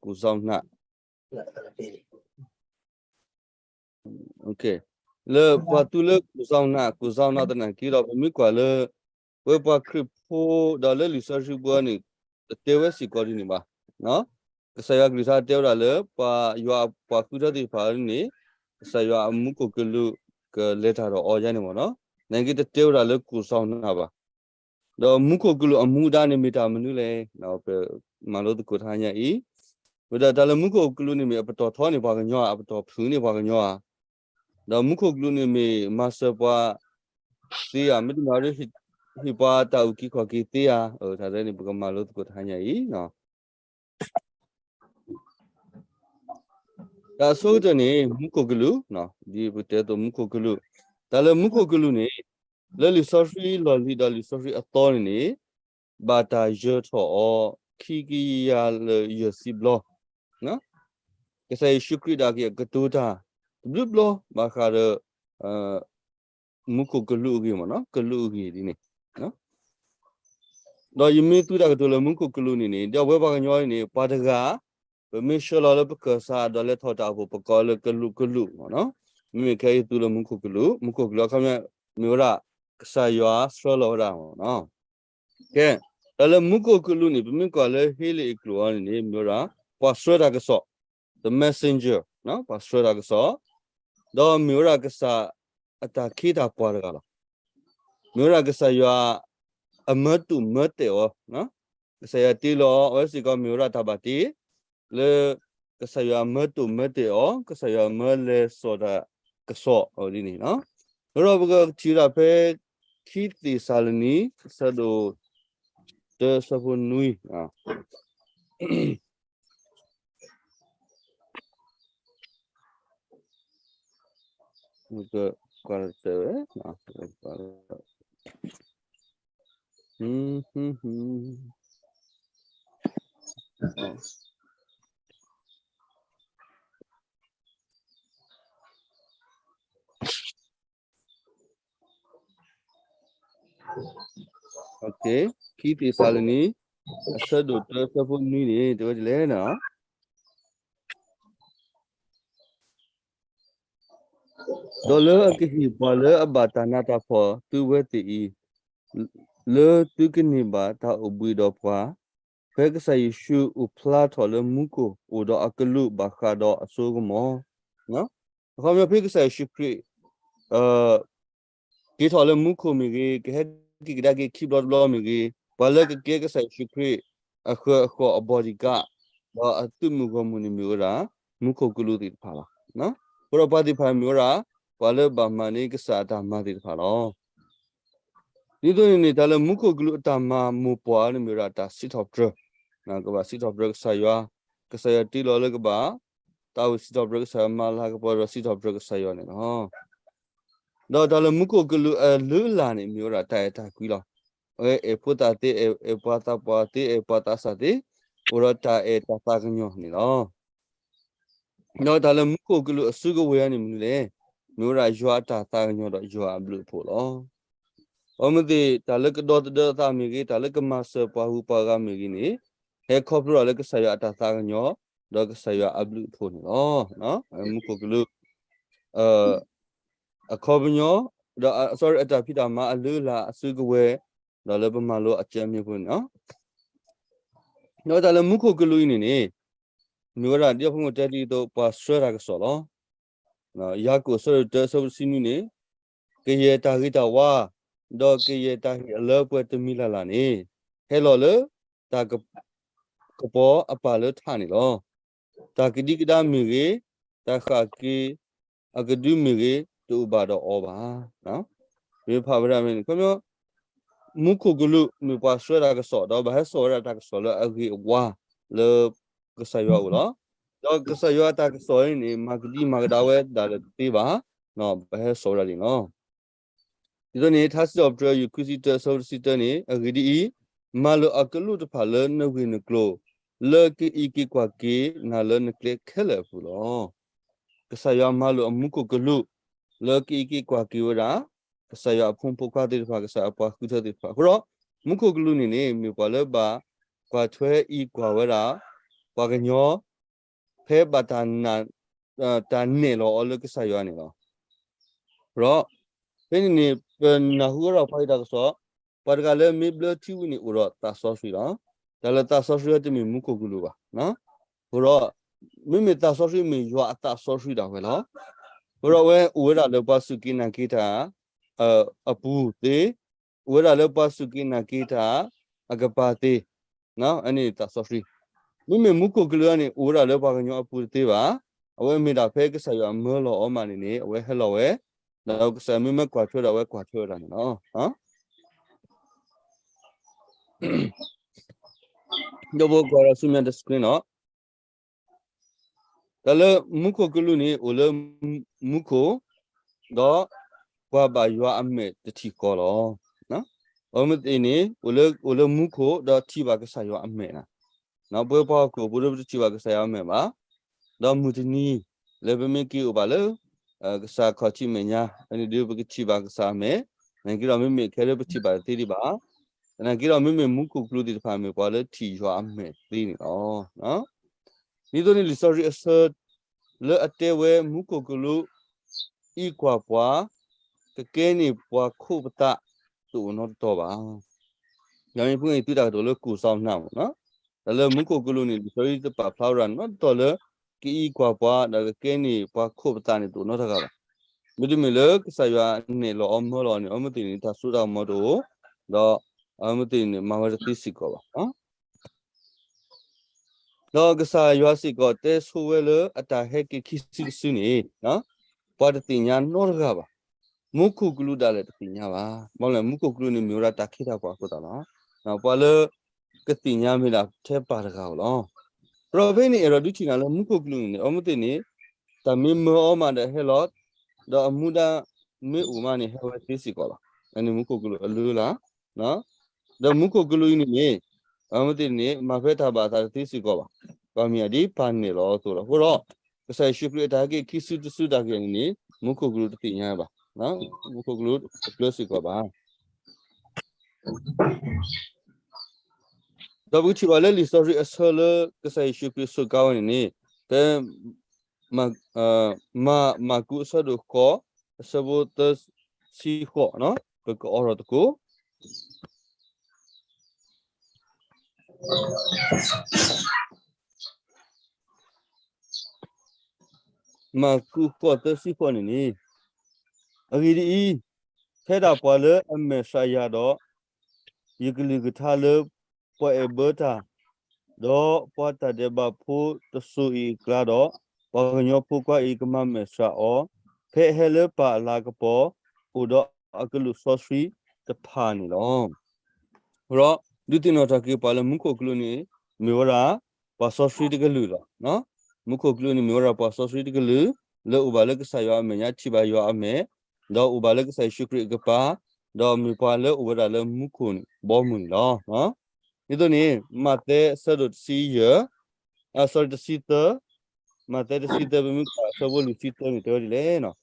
ကိုယ်ဆောင်နံ၊ ကိုယ်ဆောင်နံ, လၢပှၤသူလၢ ကိုယ်ဆောင်နံ, ကိုယ်ဆောင်နံ သနာ်က့ဒီး ပမ့ၢ်ကွၢ်လၢ ပဝဲပှၤခရံာ်ဖိဒီးလၢလံာ်စီဆှံပူၤန့ၣ် တတဲဝဲစ့ၢ်ကီးဒ်န့ၣ်ဘၣ်. ကစၢ်ယွၤကလုၢ်ကထါတဲဝဲဒၣ်လၢ ပှၤယွၤပှၤဃုထၢသ့ၣ်တဖၣ်န့ၣ် ကစၢ်ယွၤအမူခိၣ်ကလူးကလဲၤတၢ်ဒီးအီၤယါန့ၣ်မ့ၢ်နီၤ, သနာ်က့တတဲဝဲဒၣ်လၢ ကိုယ်ဆောင်နံ ဘၣ်. ဒီးမူခိၣ်ကလူးအမူဒါန့ၣ်မ့ၢ်တၢ်မနုၤလဲၣ်, ပမၤလိသကိးတဟါညါအံၤ, ဝဲဒၣ်တၢ်လၢမူခိၣ်ကလူးန့ၣ်မ့ၢ်အပတီၢ်ထီန့ၢ်ပှၤကညီဧါ, အပတီၢ်ဖုၣ်န့ၢ်ပှၤကညီဧါ, ဒီးမူခိၣ်ကလူးန့ၣ်မ့ၢ်မၤစၢၤပှၤသ့ဧါ, မ့တမ့ၢ်ဒီး ဟ့ၣ်ပှၤတၢ်အုၣ်က့ၤခီၣ်က့ၤသ့ဧါ, တၢ်ဒ်န့ၣ် ပကမၤလိသကိးတဟါညါအံၤ တၢ်အဆိကတၢၢ်န့ၣ် မူခိၣ်ကလူး, ဒ်ပတဲအသိးမူခိၣ်ကလူး, တၢ်လၢမူခိၣ်ကလူးန့ၣ် လၢလံာ်စီဆှံလီၢ်လံၤဒီးလံာ်စီဆှံအသီန့ၣ်န့ၣ် ဘၣ်တၢ်ယၢၤထီၣ်အီၤ ခံကယၤလၢယဲၢ်ဆံဘျီ, ကစၢ်ယ့ၣ်ၡူးခရံာ်ဒၣ်က့ၤအကတိၤတၢ် တဘျုးဘျီ ဘၣ်ဃးဒီး မူခိၣ်ကလူးအဂ့ၢ်မ့ၢ်နီၤ, ကလူးအဂ့ၢ်ဒ်န့ၣ် ဒီးယမ့ၢ်သူတၢ်ကတိၤလၢမူခိၣ်ကလူးန့ၣ်န့ၣ် ဒီးပဝဲပှၤကညီန့ၣ်န့ၣ် ပှၤတဂၤ ပမ့ၢ်ဆှၢလီၤလၢပကစၢ်ဒီးလဲၤထီၣ်တၢ်အပူၤ ပကိးလၢကလူးကလူးမ့ၢ်နီၤ, မ့မ့ၢ်ခဲအံၤသူလၢမူခိၣ်ကလူး, မူခိၣ်ကလူးအခီပညီ မ့ၢ်ဝဲဒၣ် ကစၢ်ယွၤဆှၢလီၤဝဲဒၣ်မ့ၢ်နီၤ. ကဲ, တၢ်လၢမူခိၣ်ကလူးန့ၣ် ပမ့ၢ်ကွၢ်လၢဟ့လ့ၣ်အကျိာ်အံၤန့ၣ်န့ၣ် မ့ၢ်ဝဲဒၣ် ပှၤဆှၢတၢ်ကစီၣ်, the messenger, ပှၤဆှၢတၢ်ကစီၣ်, ဒီးမ့ၢ်ဝဲဒၣ်ကစၢ်အတၢ်ခ့တၢ်ပှၤတဂၤလီၤ. မ့ၢ်ဝဲဒၣ်ကစၢ်ယွၤ အမၢတိၣ်မၢတဲာ်အီၤ, ကစၢ်ယွၤတ့လီၤအီၤ အဝဲစ့ၢ်ကီးမ့ၢ်ဝဲဒၣ်တၢ်ဘၣ်တ့ လၢ ကစၢ်ယွၤမၢတိၣ်မၢတဲာ်အီၤ, ကစၢ်ယွၤမၢလဲၤစိာ်တၢ်ကစီၣ်အီၤဒ်န့ၣ်လီၤ. ဒီးပကထံၣ်ဝဲဒၣ်ဖဲ ခံသ့းစၤလနံ အဆၢဒိၣ်တၢ အဆၢဖိနွံ ကကွၢ်တၢ်ဝဲ, ခံသ့းစၤလနံ အဆၢဒိၣ်တၢ အဆၢဖိနွံန့ၣ် တဲဝဲဒ်လဲၣ်န့ၣ် ဒီးလၢအကဟ့ၣ်ပှၤလၢအဘၣ်တၢ်နးတၢ်ဖှီၣ်သုဝဲသ့ၣ်အံၤ, လၢသုကန့ၢ်ဘၣ်တၢ်အိၣ်ဘှံးဒီးပှၤ, ဖဲကစၢ်ယ့ၣ်ၡူးအိၣ်ဖျါထီၣ်လၢမူခိၣ် အိၣ်ဒီးအကလူးဘၣ်ဃးဒီးအစိကမီၤ, အခီပညီဖဲကစၢ်ယ့ၣ်ၡူးခရံာ် က့ၤထီၣ်လၢမူခိၣ်မ့ၢ်ဂ့ၤ, ကဟဲက့ၤကဒါက့ၤခံဘျီတဘျီမ့ၢ်ဂ့ၤ, ပှၤလၢကကဲကစၢ်ယ့ၣ်ၡူးခရံာ် အဃၢၤအဃီၣ်အ bodyguard ဒီးအသုးမုၢ်ဂီၢ်မုၢ်န့ၣ်မ့ၢ်ဝဲဒၣ် မူခိၣ်ကလူးသ့ၣ်တဖၣ်လီၤ. အဃိဒီးပှၤသ့ၣ်တဖၣ်မ့ၢ်ဝဲဒၣ် ပှၤလၢဘၣ်မၤန့ၢ်ကစၢ်အတၢ်မၤသ့ၣ်တဖၣ်လီၤ. ဒ်သိးန့ၣ်န့ၣ် တၢ်လၢမူခိၣ်ကလူးအတၢ်မၤမိၢ်ပှၢ်န့ၣ်မ့ၢ်ဝဲဒၣ်တၢ်စံးထီၣ်ပတြၢၤ, ကဘၣ်စံးထီၣ်ပတြၢၤကစၢ်ယွၤ, ကစၢ်ယွၤတ့လီၤလၢကဘၣ် သးဝံၣ်စံးထီၣ်ပတြၢၤကစၢ်ယွၤ မၤလၤကပီၤဒီးစံးထီၣ်ပတြၢၤကစၢ်ယွၤန့ၣ်လီၤ. ဒီးတၢ်လၢမူခိၣ်ကလူးအလုၢ်အလၢ်န့ၣ် မ့ၢ်ဝဲဒၣ်တၢ်အဲၣ်တၢ်ကွံလီၤ. အဝဲအဲၣ်ဖိသၣ်သ့, အဲၣ်ပှၤသးပှၢ်သ့, အဲၣ်ပှၤသးစၢ်သ့, အိၣ်ဒီးတၢ်အဲၣ်တၢ်သးကညီၤန့ၣ်လီၤ. ဒီးတၢ်လၢမူခိၣ်ကလူးအစုကဝဲၤန့ၣ်မနုၤလဲၣ်, မ့ၢ်ဝဲဒၣ်ယွၤအတၢ်သးကညီၤဒီးယွၤအဘျုးအဖှိၣ်လီၤ. အမ့ၢ်သ့ၣ် တၢ်လၢကဒီသဒၢအသးမ့ၢ်ဂ့ၤ, တၢ်လၢကမၤစၢၤပှၤဂုၤပှၤဂၤမ့ၢ်ဂ့ၤန့ၣ်, ဟဲခီဖျိလၢကစၢ်ယွၤအတၢ်သးကညီၤ, ဒီးကစၢ်ယွၤအဘျုးအဖှိၣ်န့ၣ်လီၤ. မူခိၣ်ကလူး အခီပညီ, ဒီး sorry အတၢ်ဖံးတၢ်မၤအလုၢ်အလၢ်အစုကဝဲၤ, ဒီးလၢပမၤလိအကြမ်းမျဉ်းဖိန့ၣ်လီၤ. ဒီးတၢ်လၢမူခိၣ်ကလူးအံၤန့ၣ်န့ၣ်, မ့ၢ်ဝဲဒၣ်ဒ်ဖိမုၣ်တဲတံၤအသိး ပှၤဆှၢတၢ်ကစီၣ်လီၤ. ယၤကိာ်အဆၢဒိၣ်တၢ အဆၢဖိတဆံနွံန့ၣ်, ကယဲၢ်တၢ်ဂ့ၤတၢ်ဝါ, ဒီးကယဲၢ်တၢ်ဟ့ၣ်အလၢပှဲၤတမံၤလၢ်လၢ်န့ၣ်, ဟဲလီၤလၢ တၢ်ကပီၤအပၢ်လၢထးန့ၣ်လီၤ. တၢ်ကဒံကဒါမ့ၢ်ဂ့ၤ, တၢ်ဃၣ်က့ၤအကဒုမ့ၢ်ဂ့ၤ, တအိၣ်ဘၣ်ဒီးအီၤဘၣ်. မ့ၢ်ဖးဝဲဒၣ်မ့ၢ်န့ၣ် ခီပညီ မူခိၣ်ကလူးမ့ၢ်ပှၤဆှၢတၢ်ကစီၣ် ဒီးဘၣ်ဟဲစိာ်ဝဲဒၣ်တၢ်ကစီၣ်လၢအဂ့ၤအဝါလၢ ကစၢ်ယွၤအအိၣ်လီၤ. ဒီးကစၢ်ယွၤအတၢ်ကစီၣ်အံၤန့ၣ် မၤကဒံမၤကဒါဝဲဒၣ်လၢတသ့ဘၣ်, ဘၣ်ဟဲစိာ်ဝဲဒၣ်န့ၣ်လီၤ. ဒ်သိးန့ၣ် ထါစံးထီၣ်ပတြၢၤ ယုၢ်ခွံဆံတၢ အဆၢဖိတဆံတၢန့ၣ်, အဂ့ၢ်ဒ်အံၤ, မၤလိာ်အကလူးတဖၣ်လၢနဂ့ၢ်နကျိၤ, လၢကအံးက့ၤကွၢ်က့ၤနၤလၢနကျဲခဲလၢာ်အပူၤလီၤ. ကစၢ်ယွၤမၤလိာ်အမူခိၣ်ကလူး လၢကအံးက့ၤကွၢ်က့ၤဝဲဒၣ် ကစၢ်ယွၤအဖိမုၣ်ဖိခွါသ့ၣ်တဖၣ်, ကစၢ်ယွၤအပှၤဃုထၢသ့ၣ်တဖၣ်. အဃိဒီး မူခိၣ်ကလူးန့ၣ်န့ၣ် မ့ၢ်ပှၤလၢဘၣ်ကွၢ်ထွဲအံးကွၢ်ဝဲဒၣ် ပှၤကညီ ဖဲဘၣ်တၢ် တၢ်နဲၣ်လီၤအီၤလၢကစၢ်ယွၤန့ၣ်လီၤ. ဒီး ဖဲန့ၣ်န့ၣ် ပနၢ်ဟူဝဲဒၣ်ပှၤအံၤတၢ်ကစီၣ်, ပှၤတဂၤလၢမ့ၢ်ဘျၢထံဝံၤန့ၣ် အိၣ်ဒီးသးစီဆှံလီၤ. တၢ်လၢသးစီဆှံတမ့ၢ်မူခိၣ်ကလူးဘၣ်. အဃိဒီး မ့မ့ၢ်သးစီဆှံမ့ၢ်ယွၤအသးစီဆှံဒၣ်ဝဲလီၤ. အဃိဒီးအဝဲအိၣ်ဝဲဒၣ်လၢပှၤစူၢ်က့ၤနာ်က့ၤတၢ် အပူၤသ့, အိၣ်ဝဲဒၣ်လၢပှၤစူၢ်က့ၤနာ်က့ၤတၢ်အကပၤသ့, အန့ၣ်သးစီဆှံ. မ့မ့ၢ်မူခိၣ်ကလူးန့ၣ် အိၣ်ဝဲဒၣ်လၢပှၤကညီအပူၤတသ့ဘၣ်. အဝဲမ့ၢ်ဒၣ်ဖဲကစၢ်ယွၤမၢလီၤအီၤမးန့ၣ်န့ၣ် အဝဲဟဲလီၤဝဲ, ဒီးကစၢ်ယွၤမ့ၢ်မၢကွၢ်ထွဲဒီးအဝဲကွၢ်ထွဲဝဲဒၣ်န့ၣ်လီၤ. ဒီးပကွၢ်ဒီးဆူမဲာ်တ screen နီၤ. တၢ်လၢမူခိၣ်ကလူးန့ၣ် အိၣ်လၢမူခိၣ်, ဒီးကွၢ်ဘၣ်ယွၤအမဲာ်တထံၣ်ဃီလီၤ. အဝဲသ့ၣ်န့ၣ် အိၣ်လၢမူခိၣ် ဒီးထံၣ်ဘၣ်ကစၢ်ယွၤအမဲာ်နီၤ. ပဝဲပှၤဟီၣ်ခိၣ်ဖိဒီးပတထံၣ်ဘၣ်ကစၢ်ယွၤအမဲာ်ဘၣ်. ဒီးမုၢ်တနံၤ လၢပမ့ၢ်က့ၤအိၣ်ဘၣ်လၢ ကစၢ်ခီၣ်ထံးမဲာ်ညါ အန့ၣ်ဒီးပကထံၣ်ဘၣ်ကစၢ်အမဲာ်, သနာ်က့ဒီးမ့မ့ၢ်ခဲလၢပထံၣ်ဘၣ်တသ့ဒံးဘၣ်. သနာ်က့ဒီးမ့မ့ၢ်မူခိၣ်ကလူးသ့ၣ်တဖၣ်မ့ၢ်ပှၤလၢထံၣ်ယွၤအမဲာ်သ့န့ၣ်လီၤ. ဒ်သိးန့ၣ်လံာ်စီဆှံအဆၢ လၢအတဲဝဲမူခိၣ်ကလူး အံးကွၢ်ပှၤ, ကကဲန့ၢ်ပှၤခိးပသး တအိၣ်နီတတီၤဘၣ်. ယမ့ၢ်ဖုအံၤသုတၢ်ကတိၤလၢကူၣ်စီနၢ်မးနီၤ. တၢ်လၢမူခိၣ်ကလူးန့ၣ် လံာ်စီဆှံတပာ်ဖျါဝဲဒၣ်နီတတီၤလၢ ကအံးကွၢ်ပှၤ ဒီးကကဲန့ၢ်ပှၤခိးပသးန့ၣ် တအိၣ်နီတဂၤဘၣ်. မ့တမ့ၢ်လၢကစၢ်ယွၤနဲၣ်လီၤအီၤမၢလီၤန့ၣ် အဝဲသ့ၣ်န့ၣ် တၢ်စိတၢ်ကမီၤတအိၣ်, ဒီးအဝဲသ့ၣ်န့ၣ် မၤဝဲတသ့စ့ၢ်ကီးဘၣ်. ဒီးကစၢ်ယွၤစ့ၢ်ကီးတဲဆိဝဲလၢအတၢ်ဟဲက့ၤခံစုတစုန့ၣ် ပှၤတသ့ၣ်ညါနီတဂၤဘၣ်. မူခိၣ်ကလူးဒၣ်လဲာ်တသ့ၣ်ညါဘၣ်. မ့ၢ်လဲၣ် မူခိၣ်ကလူးန့ၣ်မ့ၢ်ဝဲဒၣ်တၢ်ခ့တၢ်ပှၤအဃိသတးလီၤ. ပှၤလၢကသ့ၣ်ညါမ့ၢ်ဒၣ်ထဲပၢ်တဂၤဧိၤလီၤ. ဒီးဖဲန့ၣ်အဲၣ်ဒိးဒုးထံၣ်နၤလၢမူခိၣ်ကလူးန့ၣ် အဝဲသ့ၣ်န့ၣ် တၢ်မ့ၢ်မၢအီၤမးဒီးဟဲလီၤ, ဒီးအမူဒါမ့ၢ်အိၣ်မးန့ၣ် ဟဲဝဲသ့စ့ၢ်ကီးလီၤ. အန့ၣ်မူခိၣ်ကလူးအလုၢ်အလၢ် ဒီးမူခိၣ်ကလူးအံၤန့ၣ်န့ၣ် အဝဲသ့ၣ်န့ၣ် မၤဖဲတၢ်ဘၣ်အသးတသ့စ့ၢ်ကီးဘၣ်. ပှၤမ့ၢ်အဒ်ပၢ်နဲၣ်လီၤအသိးလီၤ. အဃိဒီး ကစၢ်ယ့ၣ်ၡူးခရံာ်အတၢ်ဟဲက့ၤခံစုတစုတၢ်ဂ့ၢ်န့ၣ်န့ၣ် မူခိၣ်ကလူးတသ့ၣ်ညါဘၣ်. မူခိၣ်ကလူးတကျၢစ့ၢ်ကီးဘၣ်. ဒီးပကထံၣ်ဘၣ်လၢလံာ်စီဆှံအဆၢလၢကစၢ်ယ့ၣ်ၡူးခရံာ်စူးကါဝဲန့ၣ်န့ၣ် ဖဲ မၢ်ကူးအဆၢဒိၣ်ဃိး အဆၢဖိသၢဆံဃိး, ပကအိးထီၣ်သကိး မၢ်ကူးဃိးသၢဆံဃိးန့ၣ်န့ၣ်, အဂ့ၢ်ဒ်အံၤ, ဖဲဒၣ်ပှၤလၢအမဲာ်ဆှးယၤဒီး ယကလုၢ်ကထါလၢပှၤအဲၣ်ဘၢတၢ်, ဒီးပှၤတၢ်ဒဲးဘးဖိတစိၤအံၤအကျါဒီး, ပှၤကညီဖိခွါအံၤကမၤမဲာ်ဆှးအီၤ, ဖဲအဟဲလၢပၢ်အလၤကပီၤ, အိၣ်ဒီးအကလူးစီဆှံတဖၣ်န့ၣ်လီၤ. ဒီးဒုးသ့ၣ်နီၣ်ထီၣ်က့ၤပှၤလၢမူခိၣ်ကလူးန့ၣ် မ့ၢ်ဝဲဒၣ် ပှၤစီဆှံတကလုာ်လီၤ. မူခိၣ်ကလူးန့ၣ်မ့ၢ်ဝဲဒၣ်ပှၤစီဆှံတကလုာ် လၢအိၣ်ဘၣ်လၢကစၢ်ယွၤအမဲာ်ညါ ထံၣ်ဘၣ်ယွၤအမဲာ်, ဒီးအိၣ်ဘၣ်လၢကစၢ်ယ့ၣ်ၡူးခရံာ်အကပၤ, ဒီးမ့ၢ်ပှၤလၢအိၣ်ဝဲဒၣ်လၢမူခိၣ်ဘီမုၢ်န့ၣ်လီၤ. ဒ်သိးန့ၣ် မးသဲအဆၢဒိၣ်တဆံယဲၢ်, အ sorry တဆံသၢ, မးသဲတဆံသၢ ပမ့ၢ်ကွၢ်အဆၢဖိလွံၢ်ဆံသၢန့ၣ် တဲဝဲဒ်လဲၣ်နီၤ.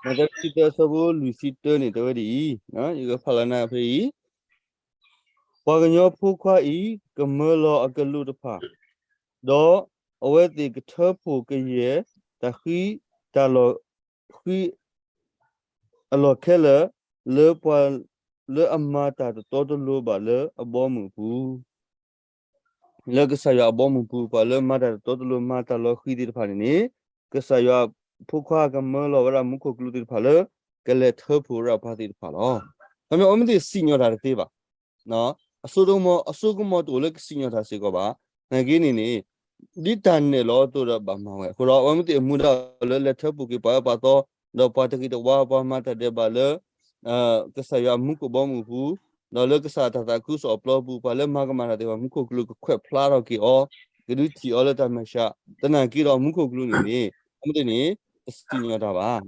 မးသဲတဆံသၢအဆၢဖိလွံၢ်ဆံသၢန့ၣ် တဲဝဲဒ်အံၤ, ယကဖးလီၤနၤဖဲအံၤ, ပှၤကညီဖိခွါအံၤ ကမၢလီၤအကလူးတဖၣ်, ဒီးအဝဲသ့ၣ်ကထၢဖှိၣ်ကယဲၢ် တၢ်ဃံတၢ်လီၤ ဃံ အလီၢ်ခဲလၢာ် လၢပှၤလၢအမၤတၢ်တတီတလိၤဘၣ်လၢအဘီအမုၢ်အပူၤ, လၢကစၢ်ယွၤအဘီအမုၢ်ပူၤ ပှၤလၢမၤတၢ်တတီတလိၤ မၤတၢ်လီၤဃံၤသ့ၣ်တဖၣ်န့ၣ်န့ၣ်, ကစၢ်ယွၤအဖိခွါကမၢလီၤဝဲဒၣ်မူခိၣ်ကလူးသ့ၣ်တဖၣ်လၢ ကလဲၤထၢဖှိၣ်ဝဲဒၣ်ပှၤသ့ၣ်တဖၣ်လီၤ. ခီပညီအဝဲသ့ၣ်စံၣ်ညီၣ်တၢ်တသ့ဘၣ်. အစိကမီၤ အစိကမီၤတအိၣ်လၢကစံၣ်ညီၣ်တၢ်စ့ၢ်ကီးဘၣ်. နာ်က့န့ၣ်န့ၣ် ဒ်တၢ်နဲၣ်လီၤအသိးဒီးဘၣ်မၤဝဲ. အဃိဒီး အဝဲမ့ၢ်သ့ၣ်အမူဒါလၢလဲၤထၢဖှိၣ်က့ၤပှၤအၢပှၤသီ, ဒီးပှၤတဂ့ၤတဝါ ပှၤမၤတၢ်ဒဲးဘးလၢ ကစၢ်ယွၤမူခိၣ်ဘီမုၢ်ပူၤ, ဒီးလၢကစၢ်အတၢ်သးခုကစီၣ်အပျီပူၤ ပှၤလၢမၤကမၣ်တၢ်သ့ၣ်တဖၣ် မူခိၣ်ကလူးကခွဲးဖျါထီၣ်က့ၤအီၤ, ကဒုးထံၣ်အီၤလၢတၢ်မဲာ်ဆှး, သနာ်က့ဒီးမူခိၣ်ကလူးန့ၣ်န့ၣ် အဝဲသ့ၣ်န့ၣ် တစံၣ်ညီၣ်တၢ်ဘၣ်.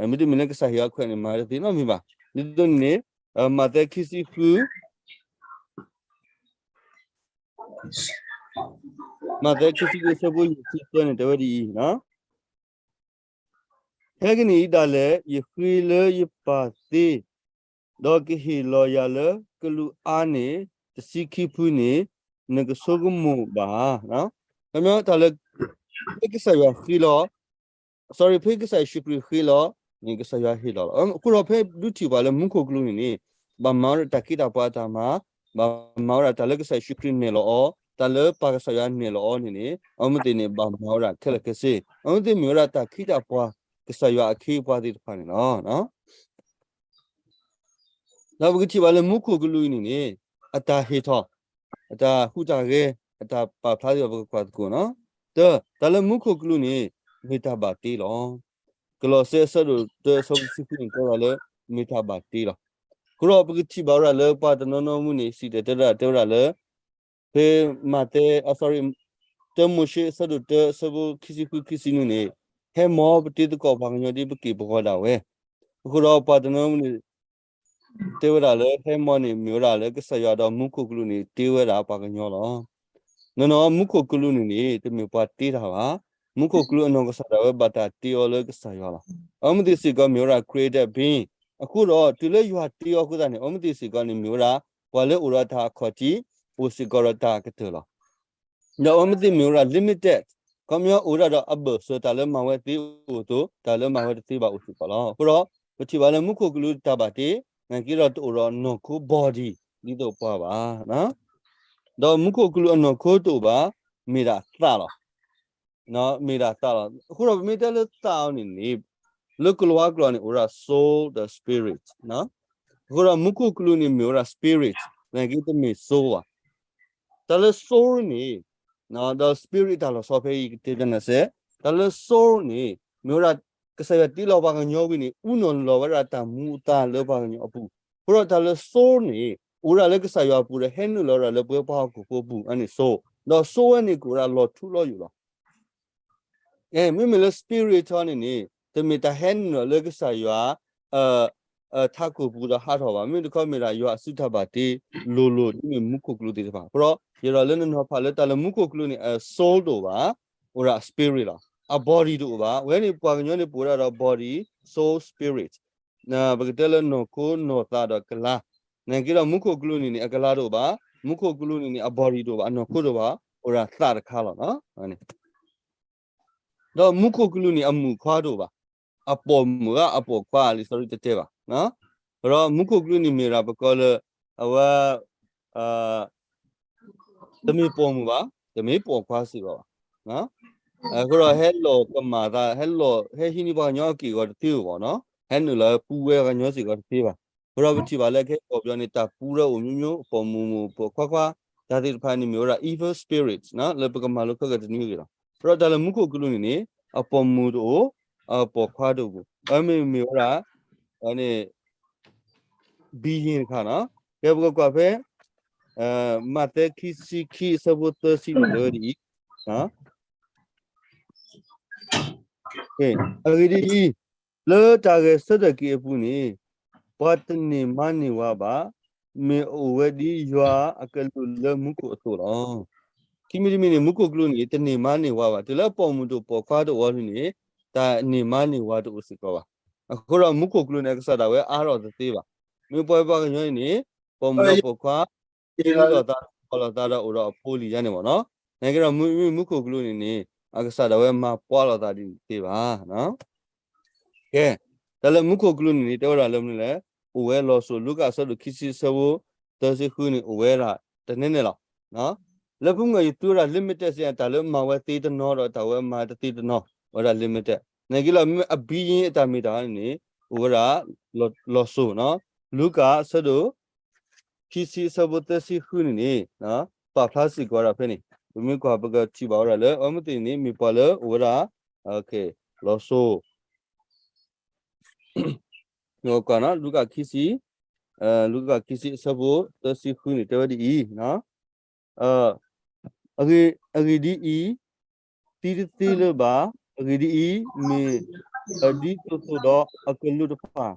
မ့တမ့ၢ်လၢကစၢ်ယွၤအခွဲးန့ၣ် မၤတသ့နီတမံၤဘၣ်. ဒ်သိးန့ၣ်န့ၣ် မးသဲခံဆံဃု, မးသဲခံဆံဃုအဆၢဖိယဲၢ်ဆံသၢန့ၣ် တဲဝဲဒ်အံၤ, ခဲကနံၣ်အံၤဒၣ်လဲာ် ယဃ့လၢယပၢ်သ့, ဒီးကဟ့ၣ်လီၤယၤလၢကလူးအါန့ၢ်တဆံခံဖုန့ၣ် နကဆိကမိၣ်ဘၣ်. ခီပညီတၢ်လၢ ဖဲကစၢ်ယွၤဃ့လီၤ sorry ဖဲကစၢ်ယ့ၣ်ၡူးခရံာ်ဃ့လီၤန့ၣ် ကစၢ်ယွၤဟ့ၣ်လီၤလီၤ. အဃိဒီးဖဲဒုးထံၣ်ပှၤလၢမူခိၣ်ကလူးန့ၣ်န့ၣ် ဘၣ်မၤဝဲဒၣ်တၢ်ခ့တၢ်ပှၤအတၢ်မၤ, ဘၣ်မၤဝဲဒၣ်တၢ်လၢကစၢ်ယ့ၣ်ၡူးခရံာ်နဲၣ်လီၤအီၤ, တၢ်လၢပၢ်ကစၢ်ယွၤနဲၣ်လီၤအီၤန့ၣ်န့ၣ် အဝဲသ့ၣ်န့ၣ် ဘၣ်မၤဝဲဒၣ်ခဲလၢာ်ခဲဆ့, အဝဲသ့ၣ်မ့ၢ်ဝဲဒၣ်တၢ်ခ့တၢ်ပှၤ ကစၢ်ယွၤအခ့အပှၤသ့ၣ်တဖၣ်န့ၣ်လီၤ. ဒီးပကထံၣ်ဘၣ်လၢမူခိၣ်ကလူးအံၤန့ၣ်န့ၣ် အတၢ်ဟ့ၣ်ထီၣ်, အတၢ်ဟူးတၢ်ဂဲၤ, အတၢ်ပာ်ဖျါသ့ၣ်တဖၣ် ပကကွၢ်သကိးနီၤ. တၢ်, တၢ်လၢမူခိၣ်ကလူးန့ၣ် မ့ၢ်တၢ်ဘၣ်တ့လီၤ. ကလီးစဲအဆၢဒိၣ်တၢအဆၢဖိတဆံဃုန့ၣ် တဲဝဲဒၣ်လၢ မ့ၢ်တၢ်ဘၣ်တ့လီၤ. အဃိဒီးပကထံၣ်ဘၣ်ဝဲဒၣ်လၢပှၤတနီၤနီၤမူန့ၣ် စံၣ်တဲၤတဲဒၣ်တဲဝဲဒၣ်လၢ ဖဲမးသဲ, အ sorry, တၢမိၤၡ့အဆၢဒိၣ်တၢအဆၢဖိခံဆံဃုခံဆံနွံန့ၣ်, ဟဲမ်ပတ့သကိးပှၤကညီဒ်ပက့ၢ်ပဂီၤဒၣ်ဝဲ. အဃိဒီးပှၤတနီၤနီၤမူန့ၣ် တဲဝဲဒၣ်လၢ ဟဲမ်န့ၣ်မ့ၢ်ဝဲဒၣ်လၢကစၢ်ယွၤဒီးမူခိၣ်ကလူးန့ၣ် တ့ဝဲဒၣ်ပှၤကညီလီၤ. နီၢ်နီၢ် မူခိၣ်ကလူးန့ၣ်န့ၣ် တမ့ၢ်ပှၤတ့တၢ်ဘၣ်. မူခိၣ်ကလူးအနီၢ်ကစၢ်ဒၣ်ဝဲဘၣ်တၢ်တ့အီၤလၢကစၢ်ယွၤလီၤ. အဝဲသ့ၣ်စ့ၢ်ကီးမ့ၢ်ဝဲဒၣ် created being. အဃိဒီးတုၤလၢယွၤတ့အီၤအဃိသတးန့ၣ် အဝဲသ့ၣ်စ့ၢ်ကီးန့ၣ်မ့ၢ်ဝဲဒၣ် ပှၤလၢအိၣ်ဒီးတၢ်အခီၣ်ထံး, အိၣ်စ့ၢ်ကီးဒီးတၢ်အကတၢၢ်လီၤ. ဒီးအဝဲသ့ၣ်မ့ၢ်ဝဲဒၣ် limited, ခီပညီအိၣ်ဒၣ်ဒီးအဘၢၣ်စၢၤ တၢ်လၢမၤဝဲသ့အိၣ်အသိး တၢ်လၢမၤဝဲတသ့ဘၣ်အိၣ်စ့ၢ်ကီးလီၤ. အဃိဒီး ပထံၣ်ဘၣ်လၢမူခိၣ်ကလူးတၢ်ဘၣ်တ့, နာ်က့ဒီးတအိၣ်ဒီးနီၢ်ခိ body ဒ်သိးပှၤဘၣ်. ဒီးမူခိၣ်ကလူးအနီၢ်ခိတအိၣ်ဘၣ်, မ့ၢ်ဒၣ်သးလီၤ. မ့ၢ်ဒၣ်သးလီၤ. အဃိဒီးပမ့ၢ်တဲလၢသးအီၤန့ၣ်န့ၣ် လၢကလံးကျိာ်န့ၣ် အိၣ်ဝဲဒၣ် soul ဒီး spirit. အဃိဒီးမူခိၣ်ကလူးန့ၣ်မ့ၢ်ဝဲဒၣ် spirit, နာ်က့တမ့ၢ် soul ဘၣ်. တၢ်လၢ soul န့ၣ် ဒီး spirit တၢ်လီၤဆီဖဲအံၤကတဲတနၤစဲ, တၢ်လၢ soul န့ၣ် မ့ၢ်ဝဲဒၣ် ကစၢ်ယွၤတ့လီၤပှၤကညီဝံၤန့ၣ် အူနီၢ်လီၤဝဲဒၣ်တၢ်မူအသါလၢပှၤကညီအပူၤ. အဃိဒီးတၢ်လၢ soul န့ၣ် အိၣ်ဝဲဒၣ်လၢကစၢ်ယွၤအပူၤဒီး ဟဲနုာ်လီၤဝဲဒၣ်လၢပဝဲပှၤဟီၣ်ခိၣ်ဖိအပူၤ, အန့ၣ် soul. ဒီး soul ဝဲန့ၣ်ကအိၣ်ဝဲဒၣ်လီၤထူလီၤယိာ်လီၤ. မ့မ့ၢ်လၢ spirit န့ၣ်န့ၣ် တမ့ၢ်တၢ်ဟဲနုာ်လီၤလၢကစၢ်ယွၤ ထးခိၣ်ပူၤဒီးဟးထီၣ်ဘၣ်. မ့မ့ၢ်တခီမ့ၢ်ဒၣ်ယွၤအစုတၢ်ဘၣ်တ့လိၤလိၤ ဒ်မ့ၢ်မူခိၣ်ကလူးသ့ၣ်တဖၣ်. အဃိဒီး ယဲဒီးလၢနနီၤဖးလၢတၢ်လၢမူခိၣ်ကလူးန့ၣ် အ soul တအိၣ်ဘၣ်, အိၣ်ဒၣ် spirit လီၤ. အ body တအိၣ်ဘၣ်. ဝဲန့ၣ်ပှၤကညီန့ၣ် ပအိၣ်ဒၣ်ဒီး body, soul, spirit. ပကတဲလၢနီၢ်ခိနီၢ်သးဒီးကလါ, နာ်က့ဒီးမူခိၣ်ကလူးန့ၣ်န့ၣ် အကလါတအိၣ်ဘၣ်, မူခိၣ်ကလူးန့ၣ်န့ၣ် အ body တအိၣ်ဘၣ်, အနီၢ်ခိတအိၣ်ဘၣ်, အိၣ်ဒၣ်သးတခါလီၤ. ဒီးမူခိၣ်ကလူးန့ၣ် အမုၣ်ခွါတအိၣ်ဘၣ်, အပိာ်မုၣ်ဧါ အပိာ်ခွါလံ sorry တတဲဘၣ်. ဒီးမူခိၣ်ကလူးန့ၣ်မ့ၢ်ဒၣ်ပကိးလၢ အဝဲ တမ့ၢ်ပိာ်မုၣ်ဘၣ်, တမ့ၢ်ပိာ်ခွါစ့ၢ်ကီးဘၣ်. အဃိဒီးဟဲလီၤကမၣ်သး, ဟဲလီၤ ဟဲဟံးန့ၢ်ပှၤကညီအက့ၢ်အဂီၤတသ့ဧိၤဘၣ်နီၤ, ဟဲနုာ်လီၤပူဝဲပှၤကညီစ့ၢ်ကီးတသ့ဘၣ်. အဃိဒီးပထံၣ်ဘၣ်လၢခဲကိာ်ပယီၤန့ၣ် တၢ်ပူထီၣ်အိၣ်မျိုးမျိုး, ပိာ်မုၣ်မုၣ်, ပိာ်ခွါခွါ, တၢ်သ့ၣ်တဖၣ်န့ၣ်မ့ၢ်ဝဲဒၣ် evil spirits လၢပကမၤလိခဲကတနွံဂ့ၤလီၤ. အဃိဒီးတၢ်လၢမူခိၣ်ကလူးန့ၣ်န့ၣ် အပိာ်မုၣ်တအိၣ်, အပိာ်ခွါတအိၣ်, အမ့ၢ်မ့ၢ်ဝဲဒၣ် န့ၣ် being တခါနီၤ. ကဲ ပကကွၢ်ဖဲ မးသဲခံဆံခံအဆၢဖိသၢဆံန့ၣ် တဲဝဲဒ်အံၤ, အဂ့ၢ်ဒ်အံၤ, လၢတၢ်ဂဲၤဆၢထၢၣ်က့ၤအပူၤန့ၣ် ပှၤတန့ၢ်မါန့ၢ်ဝၤဘၣ်, မ့ၢ်အအိၣ်ဝဲဒ်ယွၤအကလူးလၢမူခိၣ်အသိးလီၤ. ခံမံၤတမံၤန့ၣ် မူခိၣ်ကလူးန့ၣ် တန့ၢ်မါန့ၢ်ဝၤဘၣ်. တုၤလၢအပိာ်မုၣ်တအိၣ်ပိာ်ခွါတအိၣ်အီၤန့ၣ် တၢ်န့ၢ်မါန့ၢ်ဝၤတအိၣ်စ့ၢ်ကီးဘၣ်. အဃိဒီးမူခိၣ်ကလူးန့ၣ် အကစၢ်ဒၣ်ဝဲအါထီၣ်တသ့ဘၣ်. မ့ၢ်ပှၤပှၤကညီအံၤန့ၣ် ပိာ်မုၣ်ဒီးပိာ်ခွါ ဟံးလိာ်သး ပိာ်လိာ်သးဒီးအိၣ်ဒီးအဖိလံၤယါန့ၣ်မ့ၢ်နီၤ. နာ်က့ဒီးမူခိၣ်ကလူးန့ၣ်န့ၣ် အကစၢ်ဒၣ်ဝဲမၤပှဲၤလိာ်သးဒ်န့ၣ်တသ့ဘၣ်. ကဲ, တၢ်လၢမူခိၣ်ကလူးန့ၣ်န့ၣ် တဲဝဲဒၣ်လၢမနုၤလဲၣ်, အိၣ်ဝဲလီၤစိၤ လူၤကၣ်အဆၢဒိၣ်ခံဆံအဆၢဖိသၢဆံဃုန့ၣ် အိၣ်ဝဲဒၣ်တန့ၢ်န့ၣ်လီၤ. လၢဖုမုၢ်ဂီၤယသူဝဲဒၣ် limited စ့ၢ် တၢ်လၢမၤဝဲသ့တနီၤဒီးတၢ်ဝဲမၤတသ့တနီၤ အိၣ်ဝဲဒၣ် limited. နာ်က့လီၤ မ့ၢ်အ being အတၢ်မ့ၢ်တၢ်န့ၣ်န့ၣ် အိၣ်ဝဲဒၣ်လီၤစိၤနီၤ. လူၤကၣ်အဆၢဒိၣ် ခံဆံအဆၢဖိသၢဆံဃုန့ၣ်န့ၣ် ပာ်ဖျါစ့ၢ်ကီးဝဲဒၣ်ဖဲန့ၣ် ပမ့ၢ်ကွၢ်ပကထံၣ်ဘၣ်ဝဲဒၣ်လၢ အဝဲသ့ၣ်န့ၣ် မ့ၢ်ပှၤလၢအိၣ်ဝဲဒၣ် လီၤစိၤ ကွၢ်နီၤ လူၤကၣ်ခံဆံ, လူၤကၣ်ခံဆံအဆၢဖိသၢဆံဃုန့ၣ် တဲဝဲဒ်အံၤ, အဂ့ၢ်ဒ်အံၤ, သံတသ့လၢၤဘၣ်. အဂ့ၢ်ဒ်အံၤ, မ့ၢ်ဒ်သိးသိးဒီးအကလူးတဖၣ်,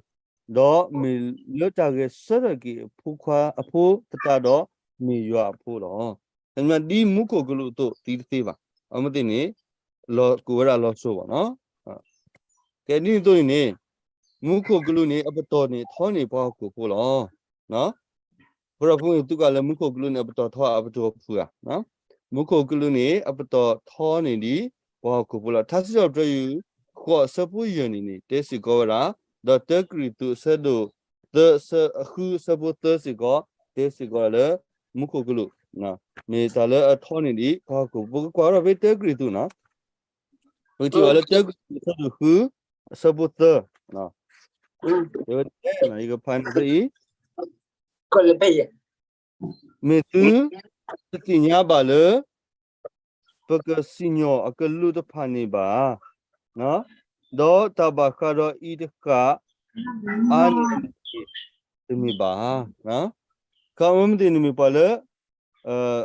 ဒီးမ့ၢ်လၢတၢ်ဂဲၤဆၢထၢၣ်က့ၤအဖိခွါအဖိသတးဒီး မ့ၢ်ယွၤအဖိလီၤ. ဒ်မူခိၣ်ကလူးအသိး သံတသ့ဘၣ်. အဝဲသ့ၣ်န့ၣ် ကိးဝဲဒၣ်လီၤစိၤဘၣ်နီၤ. ကဲဒ်န့ၣ်အသိးန့ၣ်န့ၣ် မူခိၣ်ကလူးန့ၣ် အပတီၢ်န့ၣ်ထီန့ၢ်ပှၤဟီၣ်ခိၣ်ဖိလီၤ. ဖိဒီးဖိန့ၣ် သုကးလၢမူခိၣ်ကလူးန့ၣ် အပတီၢ်ထီအပတီၢ်ဖုးဧါ. မူခိၣ်ကလူးန့ၣ် အပတီၢ်ထီန့ၢ်ဒံး ပှၤဟီၣ်ခိၣ်ဖိလီၤ. ထါစံးထီၣ်ပတြၢၤယုၢ် ဃိးအဆၢဖိယဲၢ်န့ၣ်န့ၣ် တဲစ့ၢ်ကီးဝဲဒၣ်, ဒီးတၢကရံၣ်သူးအဆၢဒိၣ်သၢ အဆၢဃုအဆၢဖိသၢစ့ၢ်ကီး တဲစ့ၢ်ကီးလၢ မူခိၣ်ကလူး မ့ၢ်တၢ်လၢအထီန့ၢ်ဒံး ပှၤဟီၣ်ခိၣ်ဖိ ပကကွၢ်ထီၣ်ဖဲတၢကရံၣ်သူးန့ၣ် ပကထံၣ်ဘၣ်လၢတၢကရံၣ်သူးအဆၢဒိၣ်ဃု အဆၢဖိသၢ, တဲဝဲဒ်လဲၣ်, ယကဖးန့ၣ်သၢအံၤ, မ့ၢ်သုတသ့ၣ်ညါဘၣ်လၢ ပကစံၣ်ညီၣ်အကလူးတဖၣ်န့ၣ်ဘၣ်, ဒီးတၢ်ဘၣ်ဃးဒီးအံၤတဃၣ်အါန့ၢ်အီၤန့ၣ် တမ့ၢ်ဘၣ်ဧါ. ခီမ့ၢ်သ့ၣ်န့ၣ်မ့ၢ်ပှၤလၢ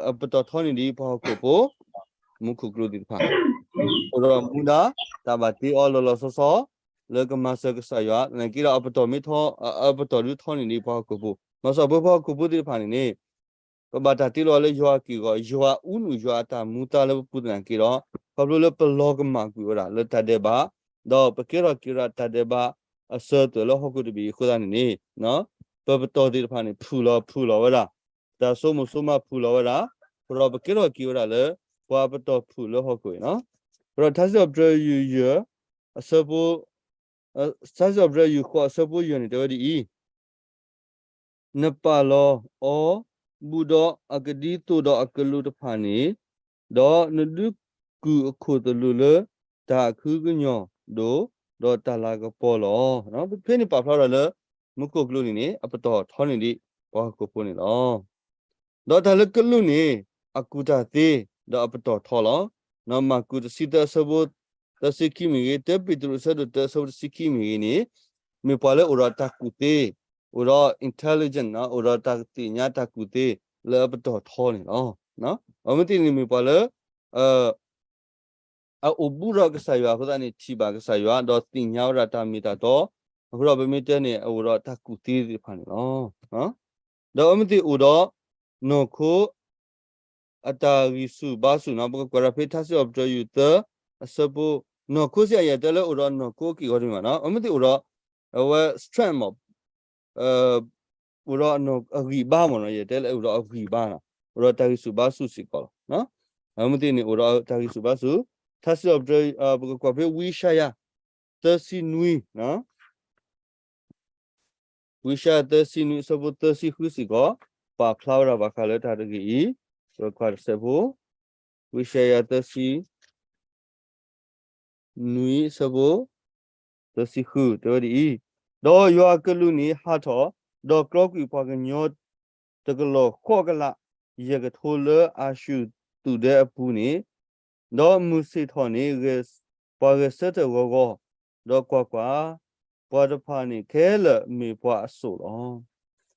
အပတီၢ်ထီန့ၢ်ဒံးပှၤဟီၣ်ခိၣ်ဖိ မူခိၣ်ကလူးသ့ၣ်တဖၣ် အိၣ်ဒီးမူဒါ တၢ်ဘၣ်တ့အီၤလီၤလီၤဆီဆီ လၢကမၤစၢၤကစၢ်ယွၤ သနာ်က့ဒီးအပတီၢ်မ့ၢ်ထီ အပတီၢ်ဒုးထီန့ၢ်ဒံးပှၤဟီၣ်ခိၣ်ဖိ မၤစၢၤပှၤဟီၣ်ခိၣ်ဖိသ့ၣ်တဖၣ်န့ၣ်န့ၣ် ပဘၣ်တၢ်တ့လီၤလၢယွၤအက့ၢ်အဂီၤ ယွၤအူနုာ်ယွၤအတၢ်မူသါလၢပပူၤသနာ်က့ဒီး ခီဖျိလၢပလီၤကမၣ်ကွံာ်ဝဲဒၣ်လၢတၢ်ဒဲးဘး ဒီးပကဲထီၣ်က့ၤဝဲဒၣ်တၢ်ဒဲးဘးအစၢၤသွဲၣ်လၢဟီၣ်ခိၣ်တဘ့ၣ်အံၤအဃိသတးန့ၣ်န့ၣ် ပပတီၢ်သ့ၣ်တဖၣ်န့ၣ် ဖုၣ်လီၤဖုၣ်လီၤဝဲဒၣ် တၢ်စိမိၣ်စိမးဖုၣ်လီၤဝဲဒၣ် ဒီးပကဲထီၣ်က့ၤဝဲဒၣ်လၢ ပှၤပတီၢ်ဖုၣ်လၢဟီၣ်ခိၣ်အံၤန့ၣ်လီၤ. ဒီးထါစံးထီၣ်ပတြၢၤယုၢ်ယဲၢ် အဆၢဖိ ထါစံးထီၣ်ပတြၢၤယုၢ်ဃိးအဆၢဖိယဲၢ်န့ၣ် တဲဝဲဒ်အံၤ, နပာ်လီၤအီၤ ဘူးဒီးအကဒံသိးဒီးအကလူးတဖၣ်န့ၣ်, ဒီးနဒုးကုၢ်အခိၣ်သလုးလၢတၢ်အခုကညီၢ်ဒိၣ်, ဒီးတၢ်လၤကပီၤလီၤ. ဖဲန့ၣ်ပာ်ဖျါထီၣ်လၢ မူခိၣ်ကလူးန့ၣ်န့ၣ် အပတီၢ်ထီန့ၢ်ဒံးပှၤဟီၣ်ခိၣ်ဖိန့ၣ်လီၤ. ဒီးတၢ်လၢကလူးန့ၣ် အကူၣ်တၢ်သ့ ဒီးအပတီၢ်ထီလီၤ. မၢ်ကူးတဆံသၢအဆၢဖိသၢဆံခံမ့ၢ်ဂ့ၤ, တၢပ့းတရူးအဆၢဒိၣ်တၢအဆၢဖိတဆံခံမ့ၢ်ဂ့ၤန့ၣ် မ့ၢ်ပှၤလၢအိၣ်ဒီးတၢ်ကူၣ်သ့, အိၣ်ဒီး intelligent အိၣ်ဒီးတၢ်သ့ၣ်ညါတၢ်ကူၣ်သ့လၢအပတီၢ်ထီန့ၣ်လီၤ. အဝဲသ့ၣ်န့ၣ်မ့ၢ်ပှၤလၢ အအိၣ်ဘူးဒီးကစၢ်ယွၤအဃိသတးန့ၣ် ထံၣ်ဘၣ်ကစၢ်ယွၤ ဒီးသ့ၣ်ညါဝဲဒၣ်တၢ်မ့ၢ်တၢ်တီ, အဃိဒီးပမ့ၢ်တဲန့ၣ် အအိၣ်ဒီးတၢ်ကူၣ်သ့သ့ၣ်တဖၣ်န့ၣ်လီၤ. ဒီးအဝဲသ့ၣ်အိၣ်ဒီး နီၢ်ခိ အတၢ်ဂံၢ်ဆူၣ်ဘါဆူၣ်န့ၣ် ပကကွၢ်ဒီးဖဲထါစံးထီၣ်ပတြၢၤယုၢ်သၢ အဆၢဖိ နီၢ်ခိစ့ၢ်ကီး ယတဲလၢအိၣ်ဒီးနီၢ်ခိအက့ၢ်အဂီၤတမ့ၢ်ဘၣ်နီၤ, အဝဲသ့ၣ်အိၣ်ဒီး အဝဲ strength မ့ၢ် အိၣ်ဒီးအဂံၢ်ဘါမ့ၢ်နီၤ, ယတဲလၢအိၣ်ဒီးအဂံၢ်ဘါနီၤ, အိၣ်ဒီးတၢ်ဂံၢ်ဆူၣ်ဘါဆူၣ်စ့ၢ်ကီးလီၤ. အဝဲသ့ၣ်န့ၣ်အိၣ်ဒီးတၢ်ဂံၢ်ဆူၣ်ဘါဆူၣ်, ထါစံးထီၣ်ပတြၢၤ ပကကွၢ်ဖဲဝံယၡါယၤ သၢဆံနွံ ဝံယၡါယၤ သၢဆံနွံ အဆၢဖိသၢဆံဃုစ့ၢ်ကီး ပာ်ဖျါဝဲဒၣ်ဘၣ်ဃးလၢတၢ်တဂ့ၤအံၤ, ပကွၢ်တစဲးဖိ, ဝံယၡါယၤ သၢဆံ နွံ အဆၢဖိ သၢဆံဃု တဲဝဲဒ်အံၤ, ဒီးယွၤအကလူးန့ၣ်ဟးထီၣ်, ဒီးကြီကွံာ်ပှၤကညီ တကလီၢ်ဃိးကလး ယဲၢ်ကထိလၢအၡူၣ်သူၣ်ဒဲအပူၤန့ၣ်, ဒီးမုၢ်ဆ့ၣ်ထီၣ်န့ၣ် ပှၤဂဲၤဆၢထၢၣ်ဂီၤဂီၤ, ဒီးကွၢ်ကွၢ်, ပှၤတဖၣ်န့ၣ်ခဲလၢာ်မ့ၢ်ပှၤအစိၣ်လီၤ.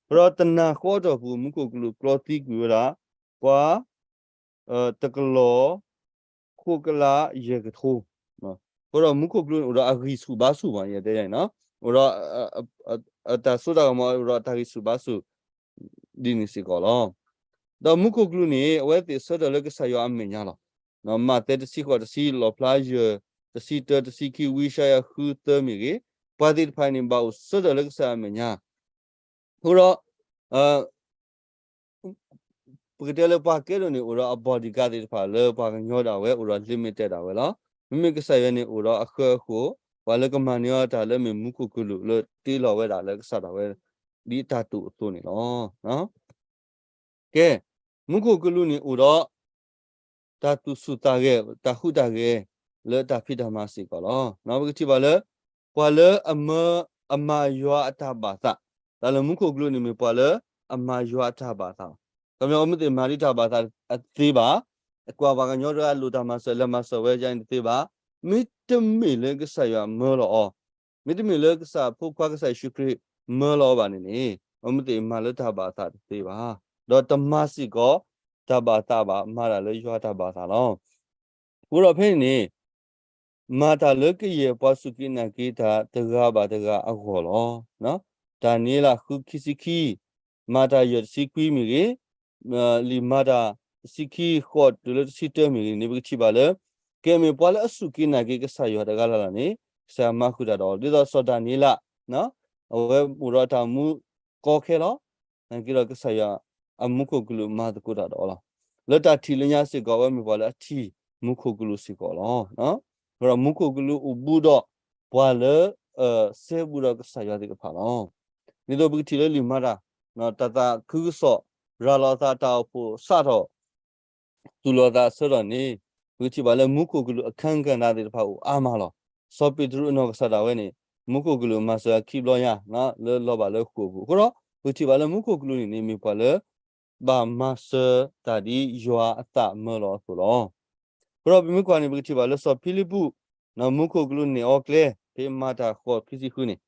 ဒီးတနၤဃီအတီၢ်ပူၤ မူခိၣ်ကလူးကြီသံကွံာ်ဝဲဒၣ် ပှၤ တကလီၢ် ဃိးကလးယဲၢ်ကထိ, အဃိဒီးမူခိၣ်ကလူးန့ၣ်အိၣ်ဒီးအဂံၢ်ဆူၣ်ဘါဆူၣ်မး ယတဲယၤန့ၣ်နီၤ, အိၣ်ဒီး အတၢ်စိတၢ်ကမီၤ အိၣ်ဒီးတၢ်ဂံၢ်ဆူၣ်ဘါဆူၣ် ဒ်န့ၣ်စ့ၢ်ကီးလီၤ. ဒီးမူခိၣ်ကလူးန့ၣ် အဝဲသ့ၣ်ဆၢထၢၣ်လၢကစၢ်ယွၤအမဲာ်ညါလီၤ. မးသဲတဆံဃိးတဆံ လီၣ်ဖျါယဲၢ် တဆံတၢ တဆံခံ ဝံယၡါယၤ ဃု သၢမ့ၢ်ဂ့ၤ, ပှၤသ့ၣ်တဖၣ်န့ၣ် ဘၣ်အိၣ်ဆၢထၢၣ်လၢကစၢ်ယွၤအမဲာ်ညါ အဃိဒီး ပကတဲလၢပှၤကဲဒိၣ်န့ၣ် အိၣ်ဒီးအ bodyguard သ့ၣ်တဖၣ်လၢပှၤကညီဒၣ်ဝဲ အိၣ်ဒီး limit ဒၣ်ဝဲလီၤ. မ့မ့ၢ်ကစၢ်ယွၤန့ၣ် အိၣ်ဒီးအဃၢအဃိး, ပှၤလၢကမၤန့ၢ်အီၤတၢ်လၢမ့ၢ်မူခိၣ်ကလူးလၢတ့လီၤဝဲဒၣ်လၢကစၢ်ဒၣ်ဝဲ ဒ်အတၢ်တိာ်အသိးန့ၣ်လီၤ. ကဲ, မူခိၣ်ကလူးန့ၣ်အိၣ်ဒီး တၢ်သူၣ်ဆူၣ်သးဂဲၤ တၢ်ဟူးတၢ်ဂဲၤ လၢတၢ်ဖံးတၢ်မၤစ့ၢ်ကီးလီၤ. ပကထံၣ်ဘၣ်လၢ ပှၤလၢအမၤ အမၤယွၤအတၢ်ဘၣ်သး, တၢ်လၢမူခိၣ်ကလူးန့ၣ်မ့ၢ်ပှၤလၢအမၤယွၤအတၢ်ဘၣ်သးလီၤ. ခီပညီ အဝဲသ့ၣ်မၤဒ်တၢ်ဘၣ်သးအသ့ဘၣ်, ကွၢ်ပှၤကညီတဂၤလိၣ်တၢ်မၤစၢၤ လဲၤမၤစၢၤဝဲဒ်န့ၣ်တသ့ဘၣ်, မ့တမ့ၢ်လၢကစၢ်ယွၤမၢလီၤအီၤ, မ့တမ့ၢ်လၢကစၢ်ဖိခွါကစၢ်ယ့ၣ်ၡူးခရံာ်မၢလီၤအီၤဘၣ်န့ၣ်န့ၣ် အဝဲသ့ၣ်မၤလၢတၢ်ဘၣ်သးတသ့ဘၣ်, ဒီးတမၤစ့ၢ်ကီးတၢ်ဘၣ်သးဘၣ်, မၤတၢ်လၢယွၤတၢ်ဘၣ်သးလီၤ. အဃိဒီးဖဲန့ၣ်န့ၣ် မၤတၢ်လၢကယဲၢ်ပှၤစူၢ်က့ၤနာ်က့ၤတၢ်တဂၤဘၣ်တဂၤအဂီၢ်လီၤ. တၢ်န့ၤလၢဃုခံဆံခံ, မၤတၢ်ယဲၢ်တဆံခွံမ့ၢ်ဂ့ၤ, လံာ်မၤတၢ်တဆံခံဃိးတုၤလၢတဆံတၢမ့ၢ်ဂ့ၤန့ၣ် ပကထံၣ်ဘၣ်လၢ ကဲမ့ၢ်ပှၤလၢအစူၢ်က့ၤနာ်က့ၤကစၢ်ယွၤတဂၤလၢ်လၢ်န့ၣ် ကစၢ်ယွၤမၤဃုာ်တၢ်ဒီးအီၤ ဒ်သိးစီၤဒၤနံးယ့လး အဝဲအိၣ်ဒီးတၢ်မူကီခဲလီၤ. နာ်က့ဒီးကစၢ်ယွၤအမူခိၣ်ကလူးမၤသကိးတၢ်ဒီးအီၤလီၤ. လၢတၢ်ထံၣ်လၢညါစ့ၢ်ကီး အဝဲမ့ၢ်ပှၤလၢအထံၣ်မူခိၣ်ကလူးစ့ၢ်ကီးလီၤ. ဒီးမူခိၣ်ကလူးအိၣ်ဘူးဒီးပှၤလၢ စဲဘူးဒီးကစၢ်ယွၤသ့ၣ်တဖၣ်လီၤ. ဒ်သိးပကထံၣ်လၢလံာ်မၤတၢ် တၢ်သးခုကစီၣ် ရၤလီၤအသးတၢ်အိၣ်ဖှိၣ်စးထီၣ် သူၣ်လီၤသးဆၢထီၣ်န့ၣ် ပကထံၣ်ဘၣ်လၢမူခိၣ်ကလူးအခန်းကဏ္ဍသ့ၣ်တဖၣ်အိၣ်အါမးလီၤ. စီၤပ့းတရူးအနီၢ်ကစၢ်ဒၣ်ဝဲန့ၣ် မူခိၣ်ကလူးမၤစၢၤအခံဘျီညါ လၢလီၤဘၣ်လၢဃိာ်ပူၤအဃိဒီး ပကထံၣ်ဘၣ်လၢမူခိၣ်ကလူးန့ၣ်န့ၣ် မ့ၢ်ပှၤလၢ ဘၣ်မၤစၢၤတၢ်ဒ်ယွၤအသးမၢလီၤအသိးလီၤ. အဃိဒီးပမ့ၢ်ကွၢ်န့ၣ် ပကထံၣ်ဘၣ်လၢစီၤဖံလံးပူး မူခိၣ်ကလူးန့ၢ်အီၤကျဲ ဖဲမၤတၢ်ဃိးခံဆံဃုန့ၣ်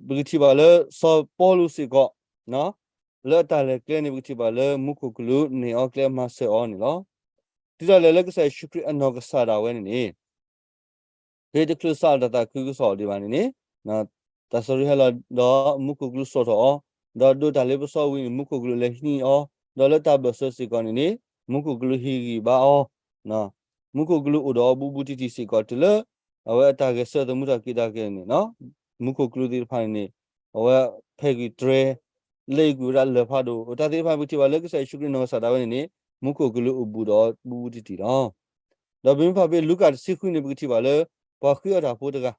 ပကထံၣ်ဘၣ်လၢစီၤပီလူးစ့ၢ်ကီး လၢအတၢ်လဲၤကျဲန့ၣ် ပကထံၣ်ဘၣ်လၢမူခိၣ်ကလူးန့ၢ်အီၤကျဲမၤစၢၤအီၤန့ၣ်လီၤ. တုၤဒၣ်လဲာ်လၢကစၢ်ယ့ၣ်ၡူးခရံာ်အနီၢ်ကစၢ်ဒၣ်ဝဲန့ၣ်န့ၣ် ဖဲတချုးစးထီၣ်တၢ်သးခုကစီၣ်ဒံးဘၣ်န့ၣ်န့ၣ် တၢ်ဆီရံဟဲလီၤဒီးမူခိၣ်ကလူးစိာ်ထီၣ်အီၤ, ဒီးဒိးတၢ်လ့ပစီဝံၤန့ၣ် မူခိၣ်ကလူးလဲၤဟံးအီၤ, ဒီးလၢတၢ်ဘၢၣ်စၢၤစ့ၢ်ကီးန့ၣ်န့ၣ် မူခိၣ်ကလူးဟ့ၣ်ဂံၢ်ဘါအီၤ, မူခိၣ်ကလူးအိၣ်ဒီးအီၤဘူးဘူးတံၢ်တံၢ်စ့ၢ်ကီး တုၤလၢ အဝဲအတၢ်ဂဲၤဆၢထၢၣ်သမူထီၣ်က့ၤတၢ်က့ၤန့ၣ် မူခိၣ်ကလူးသ့ၣ်တဖၣ်န့ၣ်န့ၣ် အဝဲဖဲးကွံာ်တြဲၤ လၢအံၤကွံာ်ဝဲဒၣ်လၢၢ်ဖးဒိၣ် တၢ်သ့ၣ်တဖၣ် ပကထံၣ်ဘၣ်လၢကစၢ်ယ့ၣ်ၡူးခရံာ်နီၢ်ကစၢ်ဒၣ်ဝဲန့ၣ်န့ၣ် မူခိၣ်ကလူးအိၣ်ဘူးဒီးအီၤဘူးဘူးတံၢ်တံၢ်လီၤ. ဒီးပမ့ၢ်ဖးဖဲလူၤကၣ်တဆံဃုန့ၣ် ပကထံၣ်ဘၣ်လၢ ပှၤဃ့အီၣ်တၢ်ဖိတဂၤ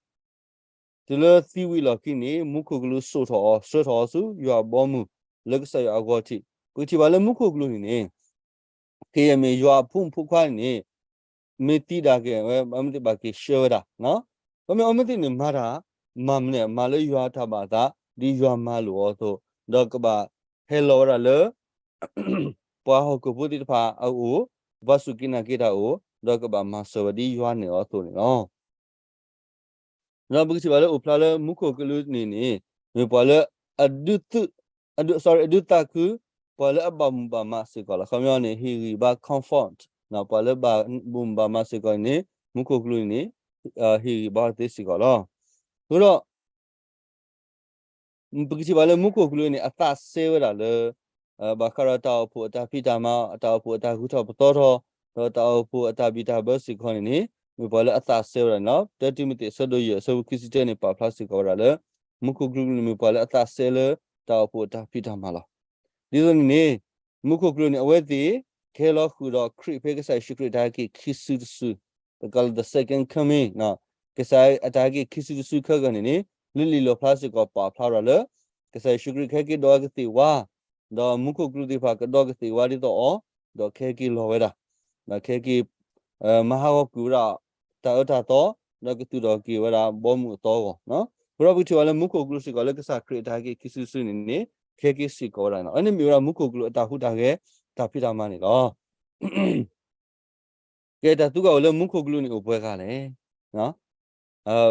တုၤလၢသံဝံၤလီၢ်ခံန့ၣ် မူခိၣ်ကလူးစိာ်ထီၣ်အီၤ ဆှၢထီၣ်အီၤဆူယွၤအဘီအမုၢ် လၢကစၢ်ယွၤအဂီၢ်ထံး, ပကထံၣ်ဘၣ်လၢမူခိၣ်ကလူးန့ၣ်န့ၣ် ကယဲၢ်မ့ၢ်ယွၤအဖိမုၣ်ဖိခွါန့ၣ်န့ၣ် မ့ၢ်သံဒၣ်က့ၤဝဲ အဝဲသ့ၣ်ဘၣ်က့ၤဆှၢဝဲဒၣ်, ခီမ့ၢ်အဝဲသ့ၣ်န့ၣ်မၤတၢ် မၤမနုၤလဲၣ် မၤလၢယွၤအတၢ်ဘၣ်အသး ဒ်ယွၤမၤလိာ်အီၤအသိး, ဒီးကဘၣ်ဟဲလီၤဝဲဒၣ်လၢ ပှၤဟီၣ်ခိၣ်ဖိသ့ၣ်တဖၣ်အအိၣ်, ပှၤစူၢ်က့ၤနာ်က့ၤတၢ်အအိၣ်, ဒီးကဘၣ်မၤစၢၤဝဲဒ်ယွၤနဲၣ်အီၤအသိးန့ၣ်လီၤ. ဒီးပကထံၣ်ဘၣ်လၢအိၣ်ဖျါလၢမူခိၣ်ကလူးန့ၣ်န့ၣ် မ့ၢ်ပှၤလၢအဒုးသုး, အဒုး, sorry အဒုးသးခု ပှၤလၢအဘၣ်မူဘၣ်မးစ့ၢ်ကီးလီၤ. ခီပညီန့ၣ် ဟ့ၣ်ဂံၢ်ဘါ comfort ပှၤလၢဘၣ်မူဘၣ်မးစ့ၢ်ကီးန့ၣ် မူခိၣ်ကလူးန့ၣ် ဟ့ၣ်ဂံၢ်ဘါအီၤသ့စ့ၢ်ကီးလီၤ. အဃိဒီး ပကထံၣ်ဘၣ်လၢမူခိၣ်ကလူးန့ၣ် အသးစဲဝဲဒၣ်လၢ ဘၣ်ဃးဒီးတၢ်အိၣ်ဖှိၣ်အတၢ်ဖံးတၢ်မၤ, တၢ်အိၣ်ဖှိၣ်အတၢ်ဂုၤထီၣ်ပသီထီၣ်, ဒီးတၢ်အိၣ်ဖှိၣ်အတၢ်ဘံၣ်တၢ်ဘၢစ့ၢ်ကီးန့ၣ်န့ၣ် မ့ၢ်ပှၤလၢအသးစဲဝဲဒၣ်န့ၣ်လီၤ. တၢတံၤမသ့း အဆၢဒိၣ်ယဲၢ် အဆၢဖိခံဆံတၢန့ၣ် ပာ်ဖျါစ့ၢ်ကီးဝဲဒၣ်လၢ မူခိၣ်ကလူးန့ၣ်မ့ၢ်ပှၤလၢအသးစဲလၢတၢ်အိၣ်ဖှိၣ်အတၢ်ဖံးတၢ်မၤလီၤ. ဒ်သိးန့ၣ်န့ၣ် မူခိၣ်ကလူးန့ၣ် အဝဲသ့ၣ် ကဟဲလီၤဃုာ်ဒီးခရံာ်ဖဲကစၢ်ယ့ၣ်ၡူးခရံာ်အတၢ်ဟဲက့ၤခံစုတစု, ပကလၢ the second coming ကစၢ်အတၢ်ဟဲက့ၤခံစုတစုခဲကနံၣ်န့ၣ် လၢလံာ်လီၣ်ဖျါစ့ၢ်ကီးပာ်ဖျါဝဲဒၣ်လၢ ကစၢ်ယ့ၣ်ၡူးခရံာ်ကဟဲက့ၤဒီးကသ့ၣ်ဝါ, ဒီးမူခိၣ်ကလူးသ့ၣ်တဖၣ်ကဒီးကသ့ၣ်ဝါဒ်သိးအီၤ, ဒီးကဟဲက့ၤလီၤဝဲဒၣ်, ဒီးကဟဲက့ၤ မၤဟးဂီၤကွံာ်ဝဲဒၣ် တၢ်အၢတၢ်သီ, ဒီးကသူၣ်ထီၣ်က့ၤဝဲဒၣ်ဘီမုၢ်အသီအဂီၢ်, အဃိဒီးပကထံၣ်ဘၣ်လၢမူခိၣ်ကလူးစ့ၢ်ကီးလၢကစၢ်ခရံာ်အတၢ်ဟဲက့ၤခံစုတစုန့ၣ်န့ၣ် ကဟဲက့ၤစ့ၢ်ကီးဝဲဒၣ်န့ၣ်လီၤ. အန့ၣ်မ့ၢ်ဝဲဒၣ်မူခိၣ်ကလူးအတၢ်ဟူးတၢ်ဂဲၤ တၢ်ဖံးတၢ်မၤန့ၣ်လီၤ. ကဲ တၢ်သံကွၢ်အိၣ်လၢမူခိၣ်ကလူးန့ၣ်အိၣ်ပှဲၤဂၤလဲၣ်.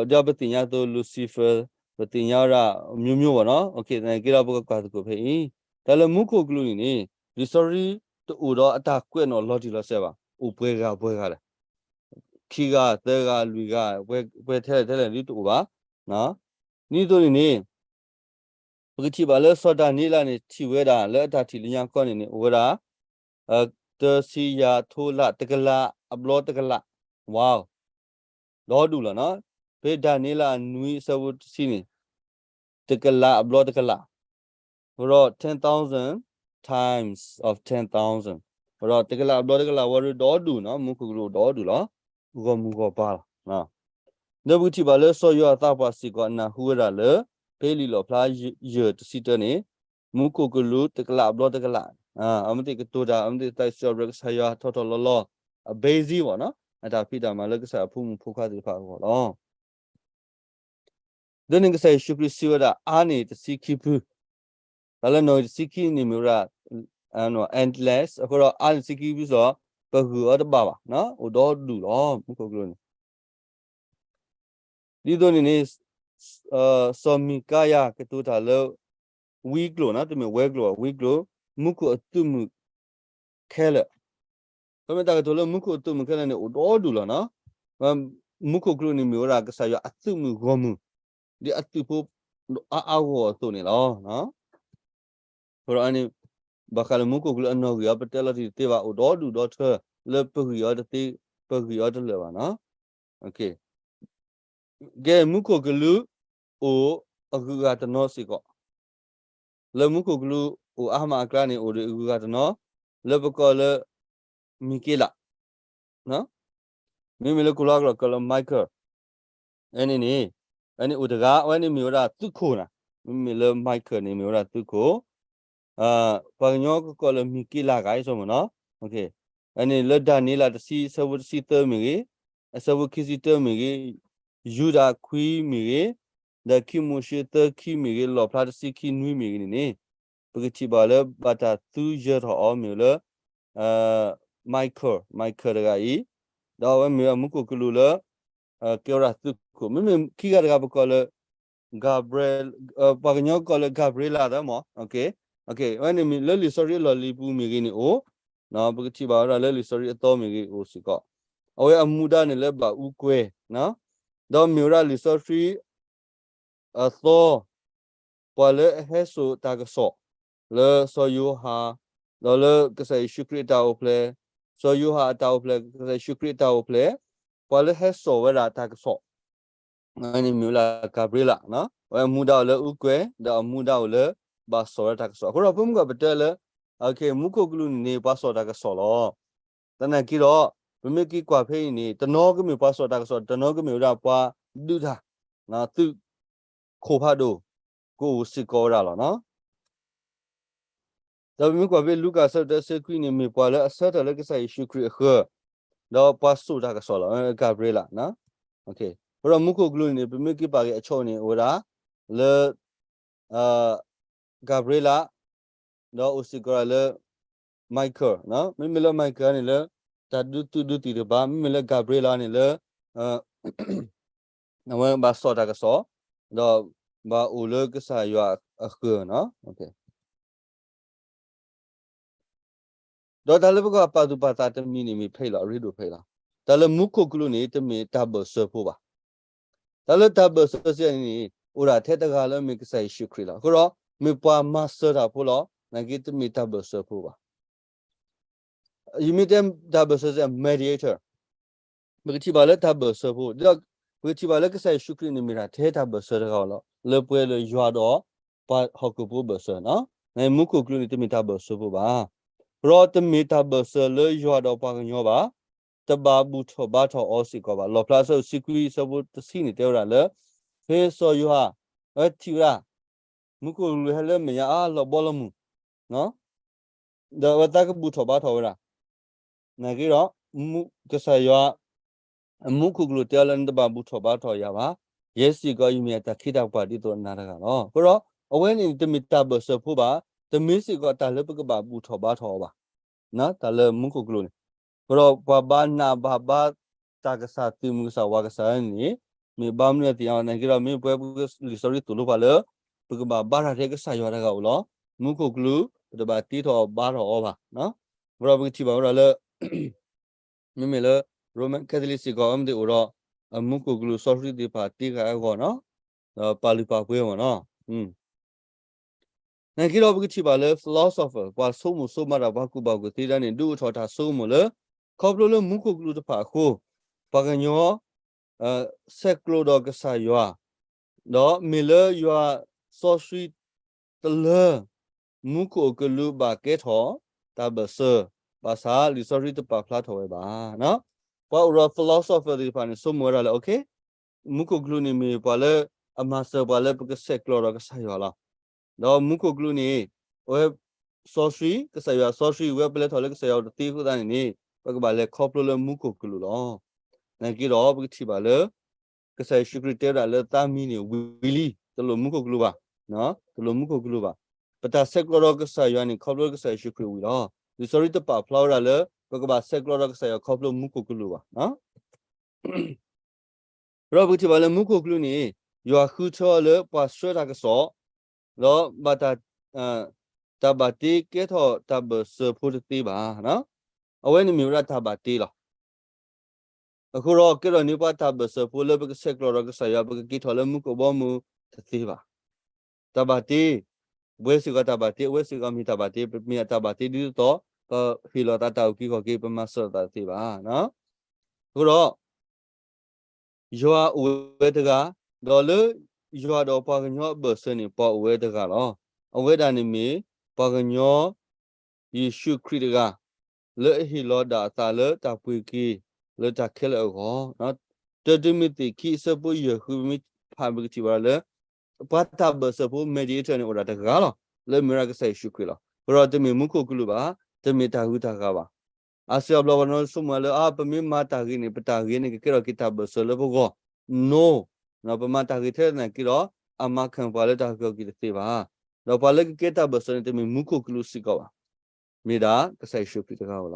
ဒီးပသ့ၣ်ညါအသိး Lucifer ပသ့ၣ်ညါဝဲဒၣ် မျိုးမျိုးပေါ့နော်, သနာ်က့ဒီးပကကွၢ်သကိးဖဲအံၤ, တၢ်လၢမူခိၣ်ကလူးန့ၣ်န့ၣ် လံာ်စီဆှံတအိၣ်ဒီးအတၢ်ကွဲးနီၣ်လီၤတံၢ်လီၤဆဲးဘၣ်, အိၣ်ပှဲၤဂၤပှဲၤဂၤလဲၣ်, ခံဂၤသၢဂၤလွံၢ်ဂၤ ပှဲၤထဲလဲၣ်ထဲလဲၣ်ဒ်တအိၣ်ဘၣ်. ဒ်သိးန့ၣ်န့ၣ် ပကထံၣ်ဘၣ်လၢစီၤဒၤနံးယ့လးန့ၣ် ထံၣ်ဝဲဒၣ်လၢအတၢ်ထံၣ်လၢညါခီန့ၣ်န့ၣ် အိၣ်ဝဲဒၣ် တဆံယၤထိလး တကလးအဘျီတကလး, wow, ဒီဒူၣ်လီၤနီၤ. ဖဲဒၤနံးယ့လးနွံအဆၢဖိတဆံန့ၣ် တကလးအဘျီတကလး, ဒီး ten thousand times of ten thousand, ဒီးတကလးအဘျီတကလးဝဲဒီဒူၣ်နီၤ, မူခိၣ်ကလူးဒီဒူၣ်လီၤ, ဂီၢ်မုၢ်ဂီၢ်ပၤလီၤ. ဒီးပကထံၣ်ဘၣ်လၢစီၤယိၤဟၣ်သးပှၢ်စ့ၢ်ကီး နၢ်ဟူဝဲဒၣ်လၢ ဖဲလံာ်လီၣ်ဖျါယဲၢ်တဆံတၢန့ၣ် မူခိၣ်ကလူးတကလးအဘျီတကလး, အဝဲသ့ၣ်ကတိၤတၢ် အဝဲသ့ၣ်သးစံးထီၣ်ပတြၢၤကစၢ်ယွၤထီၣ်ထီၣ်လီၤလီၤ အဘဲစံ ပေါ့နော်, အတၢ်ဖံးတၢ်မၤလၢကစၢ်ယွၤအဖိမုၣ်ဖိခွါသ့ၣ်တဖၣ်အဂီၢ်လီၤ. ဒီးန့ၣ်ကစၢ်ယ့ၣ်ၡူးခရံာ်စံးဝဲဒၣ် အါန့ၢ်တဆံခံဖု, တၢ်လၢနီၣ်ဂံၢ်တဆံခံန့ၣ်မ့ၢ်ဝဲဒၣ် endless, အဃိဒီးအါန့ၢ်တဆံခံဖုစ့ၢ်ကီး ပဂုာ်အီၤတဘၣ်ဘၣ်, အိၣ်ဒီဒူၣ်လီၤ မူခိၣ်ကလူးန့ၣ် ဒ်သိးန့ၣ်န့ၣ် စီၤမံၤကါယၤကတိၤတၢ်လၢ ဝံကျိာ်နီၤ, တမ့ၢ်ဝဲကျိာ်ဘၣ်, ဝံကျိာ်, မူခိၣ်အသုးမုၢ်ခဲလၢာ်, ခီမ့ၢ်တၢ်ကတိၤလၢမူခိၣ်အသုးမုၢ်ခဲလၢာ်န့ၣ် အိၣ်ဒီဒူၣ်လီၤနီၤ. မူခိၣ်ကလူးန့ၣ်မ့ၢ်ဝဲဒၣ်ကစၢ်ယွၤအသုးမုၢ်ဂီၢ်မုၢ်, ဒ်အသုးဖိအါအါဂီၢ်ဂီၢ်အသိးန့ၣ်လီၤ. အဃိဒီးန့ၣ် ဘၣ်ဃးလၢမူခိၣ်ကလူးအနီၣ်ဂံၢ်အံၤ ပတဲလီၤတံၢ်တသ့ဘၣ်, အိၣ်ဒီဒူၣ်ဒီထၢ လၢပဂံၢ်အီၤတသ့, ပဂံၢ်အီၤတလၢာ်ဘၣ်နီၤ. ကဲမူခိၣ်ကလူးအိၣ်အဂုၤအဂၤတနီၤစ့ၢ်ကီး, လၢမူခိၣ်ကလူးအိၣ်အါမးအကျါန့ၣ် အိၣ်ဒီးအဂုၤအဂၤတနီၤ, လၢပကိးလၢ မံၤက့လး, မ့မ့ၢ်လၢကိလါကလီၤကီၢ်လၢ Michael, အန့ၣ်န့ၣ်, အန့ၣ်အိၣ်တဂၤ, အဝဲန့ၣ်မ့ၢ်ဝဲဒၣ်သုးခိၣ်နၤ, မ့မ့ၢ်လၢ Michael န့ၣ် မ့ၢ်ဝဲဒၣ်သုးခိၣ် ပှၤကညီကကိးလၢမံၤက့လးဂၤအံၤ ဆိမနီၤ, အန့ၣ်လၢဒၤနံးယ့လးတဆံ အဆၢဖိတဆံသၢမ့ၢ်ဂ့ၤ, အဆၢဖိခံဆံတၢမ့ၢ်ဂ့ၤ, ယူဒၤခွံမ့ၢ်ဂ့ၤ, ဒီးခံမိၤၡ့သၢခံမ့ၢ်ဂ့ၤ, လီၣ်ဖျါတဆံခံနွံမ့ၢ်ဂ့ၤန့ၣ်န့ၣ်, ပကထံၣ်ဘၣ်လၢဘၣ်တၢ်သူယၢၤထီၣ်အီၤမ့ၢ်လၢ Michael, Michael တဂၤအံၤ, ဒီးအဝဲမ့ၢ်ဝဲမူခိၣ်ကလူးလၢ ကဲဝဲဒၣ်သုးခိၣ်, မ့မ့ၢ်ခံဂၤတဂၤပကိးလၢ Gabriel, ပှၤကညီကကိးလၢ Gabriela သၢမး, အဝဲန့ၣ်မ့ၢ်လၢလံာ်စီဆှံအလီၢ်လံၤပူၤမ့ၢ်ဂ့ၤန့ၣ်အိၣ်, ပကထံၣ်ဘၣ်ဝဲဒၣ်လၢလံာ်စီဆှံအသီမ့ၢ်ဂ့ၤအိၣ်စ့ၢ်ကီး, အဝဲအမူဒါန့ၣ်လၢဘၣ်အူကွဲၤ, ဒီးမ့ၢ်ဝဲဒၣ်လံာ်စီဆှံ အသီ, ပှၤလၢအဟဲစိာ်တၢ်ကစီၣ် လၢစီၤယိၤဟၣ်, ဒီးလၢကစၢ်ယ့ၣ်ၡူးခရံာ်အတၢ်အိၣ်ဖျဲၣ်, စီၤယိၤဟၣ်အတၢ်အိၣ်ဖျဲၣ်, ကစၢ်ယ့ၣ်ၡူးခရံာ်အတၢ်အိၣ်ဖျဲၣ်, ပှၤလၢဟဲစိာ်ဝဲဒၣ်တၢ်ကစီၣ်, န့ၣ်မ့ၢ်ဝဲဒၣ် Gabriela, အဝဲအမူဒါအိၣ်လၢအူကွဲၤ, ဒီးအမူဒါအိၣ်လၢဘၣ်စိာ်ဝဲဒၣ်တၢ်ကစီၣ်, အဃိဒီးဖုမုၢ်ကီၢ်ပတဲလၢ မူခိၣ်ကလူးန့ၣ်န့ၣ် ပှၤစိာ်တၢ်ကစီၣ်လီၤ. သနာ်က့ဒီး, ပမ့ၢ်က့ၤကွၢ်ဖဲအံၤန့ၣ် တနီၤကမ့ၢ်ပှၤစိာ်တၢ်ကစီၣ်, တနီၤကမ့ၢ်ဝဲဒၣ်ပှၤဒုးတၢ်, သုးခိၣ်ဖးဒိၣ်, ကအိၣ်စ့ၢ်ကီးဝဲဒၣ်လီၤ. ဒီးပမ့ၢ်ကွၢ်ဖဲလူၤကၣ်အဆၢဒိၣ်တၢ အဆၢခွံန့ၣ် မ့ၢ်ပှၤလၢအဆၢထၢၣ်လၢကစၢ်ယ့ၣ်ၡူးခရံာ်အဃၢၤ, ဒီးပှၤစိာ်တၢ်ကစီၣ်လီၤ, Gabriela. အဃိဒီးမူခိၣ်ကလူးန့ၣ်န့ၣ် ပမ့ၢ်က့ၤပာ်က့ၤအဆိန့ၣ် အိၣ်ဝဲဒၣ်လၢ Gabriela, ဒီးအိၣ်စ့ၢ်ကီးဒၣ်လၢ Michael, မ့မ့ၢ်လၢ Michael န့ၣ်လၢ တၢ်ဒုးသုးဒုးသံၣ်တကပၤ, မ့မ့ၢ်လၢ Gabriela န့ၣ်လၢ အဝဲဘၣ်စိာ်တၢ်ကစီၣ်, ဒီးဘၣ်အိၣ်လၢကစၢ်ယွၤအဃၢၤန့ၣ် ဒီးတၢ်လၢပကပာ်သူၣ်ပာ်သးတမံၤန့ၣ် မ့ၢ်ဖဲအံၤလီၤ, အရ့ဒိၣ်ဖဲအံၤလီၤ. တၢ်လၢမူခိၣ်ကလူးန့ၣ် တမ့ၢ်တၢ်ဘၢၣ်စၢၤဖိဘၣ်. တၢ်လၢတၢ်ဘၢၣ်စၢၤစံးန့ၣ်န့ၣ် အိၣ်ဒၣ်ထဲတဂၤလၢအမ့ၢ်ကစၢ်ယ့ၣ်ၡူးခရံာ်လီၤ. အဃိဒီး မ့ၢ်ပှၤမၤစၢၤတၢ်ဖိလီၤ, နာ်က့တမ့ၢ်တၢ်ဘၢၣ်စၢၤဖိဘၣ်. ယမ့ၢ်တဲတၢ်ဘၢၣ်စၢၤစံး mediator, ပကထံၣ်ဘၣ်လၢတၢ်ဘၢၣ်စၢၤဖိ, ဒီးပကထံၣ်ဘၣ်လၢကစၢ်ယ့ၣ်ၡူးခရံာ်န့ၣ်မ့ၢ်ဒၣ်ထဲတၢ်ဘၢၣ်စၢၤတဂၤလီၤ, လၢပှဲၤလၢယွၤဒီးပှၤဟီၣ်ခိၣ်ဖိဘၢၣ်စၢၤန့ၣ်, မူခိၣ်ကလူးန့ၣ် တမ့ၢ်တၢ်ဘၢၣ်စၢၤဖိဘၣ်. ဒီးတမ့ၢ်တၢ်ဘၢၣ်စၢၤလၢယွၤဒီးပှၤကညီဘၣ်, တဘၣ်ဘူၣ်ထီၣ်ဘါထီၣ်အီၤစ့ၢ်ကီးဘၣ်. လီၣ်ဖျါအဆၢဒိၣ်တဆံခွံ အဆၢဖိတဆံန့ၣ် တဲဝဲဒၣ်လၢ ဖဲစီၤယိၤဟၣ် အဝဲထံၣ်ဝဲဒၣ် မူခိၣ်ကလူးဟဲလၢမဲာ်ညါအါလီၤဘီလီၤမုၢ်, ဒီးအဝဲသးကဘူၣ်ထီၣ်ဘါထီၣ်ဝဲဒၣ်, နာ်က့ဒီး ကစၢ်ယွၤ အမူခိၣ်ကလူးတဲအီၤလၢ နတဘၣ်ဘူၣ်ထီၣ်ဘါထီၣ်ယၤဘၣ်, ယဲစ့ၢ်ကီး ယမ့ၢ်အတၢ်ခ့တၢ်ပှၤဒ်သိးနၤတဂၤလီၤ. အဃိဒီး အဝဲန့ၣ်တမ့ၢ်တၢ်ဘၢၣ်စၢၤဖိဘၣ်, တမ့ၢ်စ့ၢ်ကီးတၢ်လၢပကဘၣ်ဘူၣ်ထီၣ်ဘါထီၣ်အီၤဘၣ်, တၢ်လၢမူခိၣ်ကလူးန့ၣ်, အဃိဒီးပှၤဘါနာ်ဘၣ်ဘါ တၢ်ကစၢ်သုးမုၢ်ကစၢ်ဝါကစၢ်န့ၣ် မ့ၢ်ဘါမနုၤအသ့ၣ်ညါ, နာ်က့ဒီး မ့ၢ်ပဝဲလံာ်စီဆှံသိၣ်လိပှၤလၢ ပကဘၣ်ဘါထီၣ်ထဲကစၢ်ယွၤတဂၤဧိၤလီၤ. မူခိၣ်ကလူး ပတဘၣ်တ့ထီၣ်ဘါထီၣ်အီၤဘၣ်. အဃိဒီးပကထံၣ်ဘၣ်ဝဲဒၣ်လၢ မ့မ့ၢ်လၢ Roman Catholic စ့ၢ်ကီး အမ့ၢ်သ့ၣ်အိၣ်ဒီး အမူခိၣ်ကလူးစီဆှံသ့ၣ်တဖၣ်တ့ဃာ်အဂီၢ်န့ၣ်, ဒီးပာ်လုၢ်ပာ်ပှ့ၤအဂီၢ်န့ၣ်, နာ်က့ဒီးပကထံၣ်ဘၣ်လၢ philosopher ပှၤဆိကမိၣ်ဆိကမးတၢ် ပှၤကူၣ်ဘၣ်ကူၣ်သ့ဒၣ်န့ၣ် ဒုးအိၣ်ထီၣ်တၢ်ဆိကမိၣ်လၢ ခီဖျိလၢမူခိၣ်ကလူးတဖၣ်အဃိ ပှၤကညီ ဆဲးကျိးဒီးကစၢ်ယွၤ, ဒီးမ့ၢ်လၢယွၤစီဆှံတလၢ မူခိၣ်ကလူးဘၣ်ကဲထီၣ်တၢ်ဘၢၣ်စၢၤ, ဘၣ်ဆၣ်လံာ်စီဆှံတပာ်ဖျါထီၣ်ဝဲဘၣ်. ပှၤအိၣ်ဒီး philosopher သ့ၣ်တဖၣ်န့ၣ် ဆိကမိၣ်ဝဲဒၣ်လၢ မူခိၣ်ကလူးန့ၣ်မ့ၢ်ပှၤလၢအမၤစၢၤပှၤလၢပကဆဲးကျိးဒီးကစၢ်ယွၤလီၤ. ဒီးမူခိၣ်ကလူးန့ၣ် အဝဲစီဆှံ, ကစၢ်ယွၤစီဆှံ ဝဲပလဲၤထီၣ်လၢကစၢ်ယွၤတသ့အဃိသတးန့ၣ်န့ၣ် ပကဘၣ်လဲၤခီဖျိလၢမူခိၣ်ကလူးလီၤ. နာ်က့ဒီးပကထံၣ်ဘၣ်လၢ ကစၢ်ယ့ၣ်ၡူးခရံာ်တဲဝဲဒၣ်လၢသးမံၤန့ၣ်ဝံၤလံ, တလိၣ်မူခိၣ်ကလူးဘၣ်, တလိၣ်မူခိၣ်ကလူးဘၣ်. ပတၢ်ဆဲးကျိးဒီးကစၢ်ယွၤန့ၣ် ခီဖျိကစၢ်ယ့ၣ်ၡူးခရံာ်ဝံၤလီၤ. လံာ်စီဆှံတပာ်ဖျါဝဲဒၣ်လၢ ပကဘၣ်ဆဲးကျိးဒီးကစၢ်ယွၤခီဖျိမူခိၣ်ကလူးဘၣ်. ဒီးပကထံၣ်ဘၣ်လၢမူခိၣ်ကလူးန့ၣ် ယွၤဃုထၢအီၤလၢပှၤဆှၢတၢ်ကစီၣ်, ဒီးဘၣ်တၢ်, တၢ်ဘၣ်တ့ကဲထီၣ်တၢ်ဘၢၣ်စၢၤဖိတသ့ဘၣ်. အဝဲန့ၣ်မ့ၢ်ဝဲဒၣ်တၢ်ဘၣ်တ့လီၤ. အဃိဒီးကဲထီၣ်န့ၢ်ပှၤတၢ်ဘၢၣ်စၢၤဖိလၢပကဆဲးကျိးဒီးကစၢ်ယွၤ ပကက့ၤထီၣ်လၢမူခိၣ်ဘီမုၢ်တသ့ဘၣ်. တၢ်ဘၣ်တ့, ပဝဲစ့ၢ်ကီးတၢ်ဘၣ်တ့, အဝဲစ့ၢ်ကီးမ့ၢ်တၢ်ဘၣ်တ့, ပမ့ၢ်အတၢ်ဘၣ်တ့ဒ်သိးသိး ပဟ့ၣ်လီၤသးတၢ်အုၣ်က့ၤခီၣ်က့ၤ ပမၤစၢၤသးတသ့ဘၣ်. အဃိဒီး ယွၤအိၣ်ဝဲတဂၤ, ဒီးလၢယွၤဒီးပှၤကညီအဘၢၣ်စၢၤန့ၣ် ပှၤအိၣ်ဝဲတဂၤလီၤ. အဝဲဒၣ်န့ၣ်မ့ၢ် ပှၤကညီ ယ့ၣ်ၡူးခရံာ်တဂၤ လၢအဟ့ၣ်လီၤဒၣ်အသးလၢတၢ်ပှ့ၤက့ၤ လၢတၢ်ခဲလၢာ်အဂီၢ်, တၢတံၤမသ့းခံအဆၢဖိယဲၢ်ဃု ပမ့ၢ်ဖးပကထံၣ်ဘၣ်လၢ ပှၤတၢ်ဘၢၣ်စၢၤဖိ mediator န့ၣ် အိၣ်ဒၣ်တဂၤလီၤ. လၢမ့ၢ်ဝဲဒၣ်ကစၢ်ယ့ၣ်ၡူးခရံာ်လီၤ. အဃိဒီးတမ့ၢ်မူခိၣ်ကလူးဘၣ်, တမ့ၢ်တၢ်ဂုၤတၢ်ဂၤဘၣ်. အါစုအါဘျီပှၤနီၢ်ဆိကမိၣ်လၢ အါ ပမ့ၢ်မၤတၢ်ဂ့ၤန့ၣ် ပတၢ်ဂ့ၤန့ၣ် ကကဲထီၣ်က့ၤတၢ်ဘၢၣ်စၢၤလၢပဂီၢ်, no, ပမၤတၢ်ဂ့ၤထဲသနာ်က့ဒီး အမၤခၢၣ်ပှၤလၢတၢ်ဂ့ၤကီက့ၤတသ့ဘၣ်. ဒီးပှၤလၢကကဲတၢ်ဘၢၣ်စၢၤန့ၣ် တမ့ၢ်မူခိၣ်ကလူးစ့ၢ်ကီးဘၣ်. မ့ၢ်ဒၣ်ကစၢ်ယ့ၣ်ၡူးခရံာ်တဂၤ